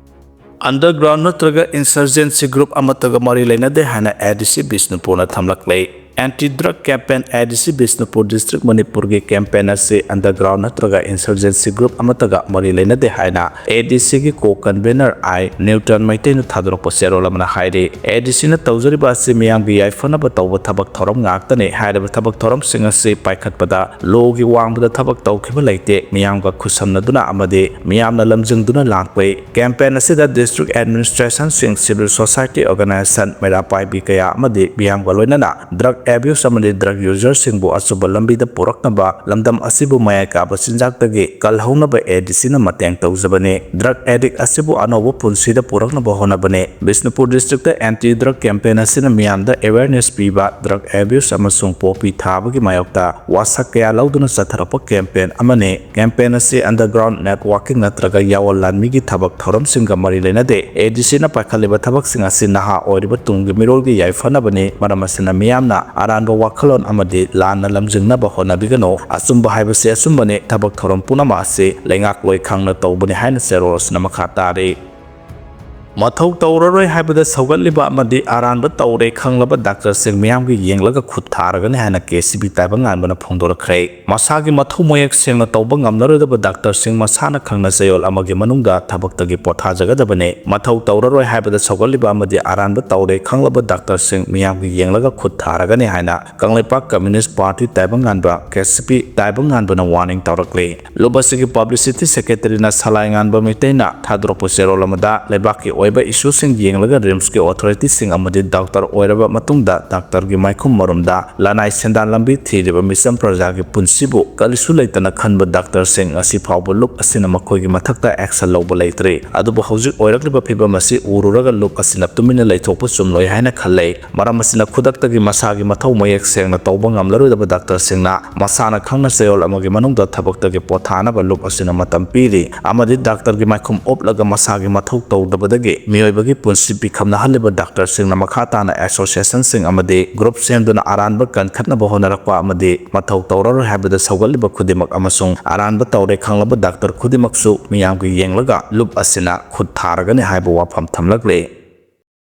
Underground ꯅꯠꯇ꯭ꯔꯒ insurgency group ꯑꯃꯠꯇꯒ ꯃꯔꯤ ꯂꯩꯅꯗꯦ ꯍꯥꯏꯅ A D C ꯕꯤꯁꯅꯨꯄꯨꯔꯅ ꯊꯝꯂꯛꯂꯦ꯫ Anti Drug Campaign, A D C Bishnupur district, ꯃꯅꯤꯄꯨꯔꯒꯤ campaign ꯑꯁꯤ underground ꯅꯠꯇ꯭ꯔꯒ insurgency group ꯑꯃꯠꯇꯒ ꯃꯔꯤ ꯂꯩꯅꯗꯦ ꯍꯥꯏꯅ A D C ꯒꯤ co-convener I ꯅ꯭ꯌꯨꯇꯟ ꯃꯩꯇꯩꯅ ꯊꯥꯗꯣꯔꯛꯄ ꯆꯦꯔꯣꯜ ꯑꯃꯅ ꯍꯥꯏꯔꯤ꯫ A D C ꯅ ꯇꯧꯖꯔꯤꯕ ꯑꯁꯤ ꯃꯤꯌꯥꯝꯒꯤ ꯌꯥꯏꯐꯅꯕ ꯇꯧꯕ ꯊꯕꯛ ꯊꯧꯔꯝ ꯉꯥꯛꯇꯅꯤ꯫ ꯍꯥꯏꯔꯤꯕ ꯊꯕꯛ ꯊꯧꯔꯝꯁꯤꯡ ꯑꯁꯤ ꯄꯥꯏꯈꯠꯄꯗ ꯂꯣꯒꯤ ꯋꯥꯡꯃꯗ ꯊꯕꯛ ꯇꯧꯈꯤꯕ ꯂꯩꯇꯦ꯫ ꯃꯤꯌꯥꯝꯒ ꯈꯨꯠꯁꯝꯅꯗꯨꯅ ꯑꯃꯗꯤ ꯃꯤꯌꯥꯝꯅ ꯂꯝꯖꯤꯡꯗꯨꯅ ꯂꯥꯛꯄꯩ campaign ꯑꯁꯤꯗ district administration ꯁꯤꯡ, civil society organization, ꯃꯩꯔꯥ ꯄꯥꯏꯕꯤ ꯀꯌꯥ ꯑꯃꯗꯤ ꯃꯤꯌꯥꯝꯒ ꯂꯣꯏꯅꯅ drug abuse ꯑꯃꯗꯤ drug user ꯁꯤꯡꯕꯨ ꯑꯆꯨꯝꯕ ꯂꯝꯕꯤꯗ ꯄꯨꯔꯛꯅꯕ ꯂꯝꯗꯝ ꯑꯁꯤꯕꯨ ꯃꯌꯥꯏ ꯀꯥꯕ ꯆꯤꯟꯖꯥꯛꯇꯒꯤ ꯀꯜꯍꯧꯅꯕ A D C ꯅ ꯃꯇꯦꯡ ꯇꯧꯖꯕꯅꯤ꯫ Drug addict ꯑꯁꯤꯕꯨ ꯑꯅꯧꯕ ꯄꯨꯟꯁꯤꯗ ꯄꯨꯔꯛꯅꯕ ꯍꯣꯠꯅꯕꯅꯤ꯫ ꯕꯤꯁꯅꯨꯄꯨꯔ district ꯇ anti drug campaign ꯑꯁꯤꯅ ꯃꯤꯌꯥꯝꯗ awareness ꯄꯤꯕ, drug abuse ꯑꯃꯁꯨꯡ poppy ꯊꯥꯕꯒꯤ ꯃꯥꯌꯣꯛꯇ ꯋꯥꯁꯛ ꯀꯌꯥ ꯂꯧꯗꯨꯅ ꯆꯠꯊꯔꯛꯄ campaign ꯑꯃꯅꯤ꯫ Campaign ꯑꯁꯤ underground networking ꯅꯠꯇ꯭ꯔꯒ ꯌꯥꯑꯣꯟ ꯂꯥꯟꯃꯤꯒꯤ ꯊꯕꯛ ꯊꯧꯔꯝꯁꯤꯡꯒ ꯃꯔꯤ ꯂꯩꯅꯗꯦ꯫ A D C ꯅ ꯄꯥꯏꯈꯠꯂꯤꯕ ꯊꯕꯛꯁꯤꯡ ꯑꯁꯤ ꯅꯍꯥ ꯑꯣꯏꯔꯤꯕ ꯇꯨꯡꯒꯤ ꯃꯤꯔꯣꯜꯒꯤ ꯌꯥꯏꯐꯅꯕꯅꯤ꯫ ꯃꯔꯝ ꯑꯁꯤꯅ ꯃꯤꯌꯥꯝꯅ ꯑꯔꯥꯟꯕ ꯋꯥꯈꯜꯂꯣꯟ ꯑꯃꯗꯤ ꯂꯥꯟꯅ ꯂꯝꯖꯤꯡꯅꯕ ꯍꯣꯠꯅꯕꯤꯒꯅꯨ꯫ ꯑꯆꯨꯝꯕ ꯍꯥꯏꯕꯁꯤ ꯑꯆꯨꯝꯕꯅꯤ꯫ ꯊꯕꯛ ꯊꯧꯔꯝ ꯄꯨꯝꯅꯃꯛ ꯑꯁꯤ ꯂꯩꯉꯥꯛꯂꯣꯏ ꯈꯪꯅ ꯇꯧꯕꯅꯤ ꯍꯥꯏꯅ ꯆꯦꯔꯣꯜ ꯑꯁꯤꯅ ꯃꯈꯥ ꯇꯥꯔꯤ꯫ ꯃꯊꯧ ꯇꯧꯔꯔꯣꯏ ꯍꯥꯏꯕꯗ ꯁꯧꯒꯠꯂꯤꯕ ꯑꯃꯗꯤ ꯑꯔꯥꯟꯕ ꯇꯧꯔꯦ ꯈꯪꯂꯕ ꯗꯥꯛꯇꯔꯁꯤꯡ ꯃꯤꯌꯥꯝꯒꯤ ꯌꯦꯡꯂꯒ ꯈꯨꯠ ꯊꯥꯔꯒꯅꯤ ꯍꯥꯏꯅ K C P ꯇꯥꯏꯕꯪꯉꯥꯟꯕꯅ ꯐꯣꯡꯗꯣꯔꯛꯈ꯭ꯔꯦ꯫ ꯃꯁꯥꯒꯤ ꯃꯊꯧ ꯃꯌꯦꯛ ꯁꯦꯡꯅ ꯇꯧꯕ ꯉꯝꯂꯔꯣꯏꯗꯕ ꯗꯥꯛꯇꯔꯁꯤꯡ ꯃꯁꯥꯅ ꯈꯪꯅ ꯆꯌꯣꯜ ꯑꯃꯒꯤ ꯃꯅꯨꯡꯗ ꯊꯕꯛꯇꯒꯤ ꯄꯣꯊꯥꯖꯒꯗꯕꯅꯤ꯫ ꯃꯊꯧ ꯇꯧꯔꯔꯣꯏ ꯍꯥꯏꯕꯗ ꯁꯧꯒꯠꯂꯤꯕ ꯑꯃꯗꯤ ꯑꯔꯥꯟꯕ ꯇꯧꯔꯦ ꯈꯪꯂꯕ ꯗꯥꯛꯇꯔꯁꯤꯡ ꯃꯤꯌꯥꯝꯒꯤ ꯌꯦꯡꯂꯒ ꯈꯨꯠ ꯊꯥꯔꯒꯅꯤ ꯍꯥꯏꯅ Kangleipak Communist Party ꯇꯥꯏꯕꯪꯉꯥꯟꯕ, K C P ꯇꯥꯏꯕꯪꯉꯥꯟꯕꯅ warning ꯇꯧꯔꯛꯂꯤ꯫ ꯂꯨꯞ ꯑꯁꯤꯒꯤ publicity secretary ꯅ ꯁꯂꯥꯏ ꯉꯥꯟꯕ ꯃꯩꯇꯩꯅ ꯊꯥꯗꯣꯔꯛꯄ ꯆꯦꯔꯣꯜ ꯑꯃꯗ, ꯂꯩꯕꯥꯛꯀꯤ ꯑꯣꯏꯕ issue ꯁꯤꯡ ꯌꯦꯡꯂꯒ RIMS ꯀꯤ authority ꯁꯤꯡ ꯑꯃꯗꯤ ꯗꯥꯛꯇꯔ ꯑꯣꯏꯔꯕ ꯃꯇꯨꯡꯗ ꯗꯥꯛꯇꯔꯒꯤ ꯃꯥꯏꯈꯨꯝ ꯃꯔꯨꯝꯗ ꯂꯅꯥꯏ ꯁꯦꯟꯗꯥꯟ ꯂꯝꯕꯤ ꯊꯤꯔꯤꯕ ꯃꯤꯆꯝ ꯄ꯭ꯔꯖꯥꯒꯤ ꯄꯨꯟꯁꯤꯕꯨ ꯀꯔꯤꯁꯨ ꯂꯩꯇꯅ ꯈꯟꯕ ꯗꯥꯛꯇꯔꯁꯤꯡ ꯉꯁꯤ ꯐꯥꯎꯕ ꯂꯨꯞ ꯑꯁꯤꯅ ꯃꯈꯣꯏꯒꯤ ꯃꯊꯛꯇ action ꯂꯧꯕ ꯂꯩꯇ꯭ꯔꯤ꯫ ꯑꯗꯨꯕꯨ ꯍꯧꯖꯤꯛ ꯑꯣꯏꯔꯛꯂꯤꯕ ꯐꯤꯕꯝ ꯑꯁꯤ ꯎꯔꯨꯔꯒ ꯂꯨꯞ ꯑꯁꯤꯅ ꯇꯨꯃꯤꯟꯅ ꯂꯩꯊꯣꯛꯄ ꯆꯨꯝꯂꯣꯏ ꯍꯥꯏꯅ ꯈꯜꯂꯦ꯫ ꯃꯔꯝ ꯑꯁꯤꯅ ꯈꯨꯗꯛꯇꯒꯤ ꯃꯁꯥꯒꯤ ꯃꯊꯧ ꯃꯌꯦꯛ ꯁꯦꯡꯅ ꯇꯧꯕ ꯉꯝꯂꯔꯣꯏꯗꯕ ꯗꯥꯛꯇꯔꯁꯤꯡꯅ ꯃꯁꯥꯅ ꯈꯪꯅ ꯆꯌꯣꯜ ꯑꯃꯒꯤ ꯃꯅꯨꯡꯗ ꯊꯕꯛꯇꯒꯤ ꯄꯣꯊꯥꯅꯕ ꯂꯨꯞ ꯑꯁꯤꯅ ꯃꯇꯝ ꯄꯤꯔꯤ ꯑꯃꯗꯤ ꯗꯥꯛꯇꯔꯒꯤ ꯃꯥꯏꯈꯨꯝ ꯎꯞꯂꯒ ꯃꯁꯥꯒꯤ ꯃꯊꯧ ꯇꯧꯗꯕꯗꯒꯤ ꯃꯤꯑꯣꯏꯕꯒꯤ ꯄꯨꯟꯁꯤ ꯄꯤꯈꯝꯅꯍꯜꯂꯤꯕ ꯗꯥꯛꯇꯔꯁꯤꯡꯅ ꯃꯈꯥ ꯇꯥꯅ ꯑꯦꯁꯣꯁꯤꯌꯦꯁꯟꯁꯤꯡ ꯑꯃꯗꯤ ꯒ꯭ꯔꯨꯞ ꯁꯦꯝꯗꯨꯅ ꯑꯔꯥꯟꯕ ꯀꯟꯈꯠꯅꯕ ꯍꯣꯠꯅꯔꯛꯄ ꯑꯃꯗꯤ ꯃꯊꯧ ꯇꯧꯔꯔꯣꯏ ꯍꯥꯏꯕꯗ ꯁꯧꯒꯠꯂꯤꯕ ꯈꯨꯗꯤꯡꯃꯛ ꯑꯃꯁꯨꯡ ꯑꯔꯥꯟꯕ ꯇꯧꯔꯦ ꯈꯪꯂꯕ ꯗꯥꯛꯇꯔ ꯈꯨꯗꯤꯡꯃꯛꯁꯨ ꯃꯤꯌꯥꯝꯒꯤ ꯌꯦꯡꯂꯒ ꯂꯨꯞ ꯑꯁꯤꯅ ꯈꯨꯠ ꯊꯥꯔꯒꯅꯤ ꯍꯥꯏꯕ ꯋꯥꯐꯝ ꯊꯝꯂꯛꯂꯤ꯫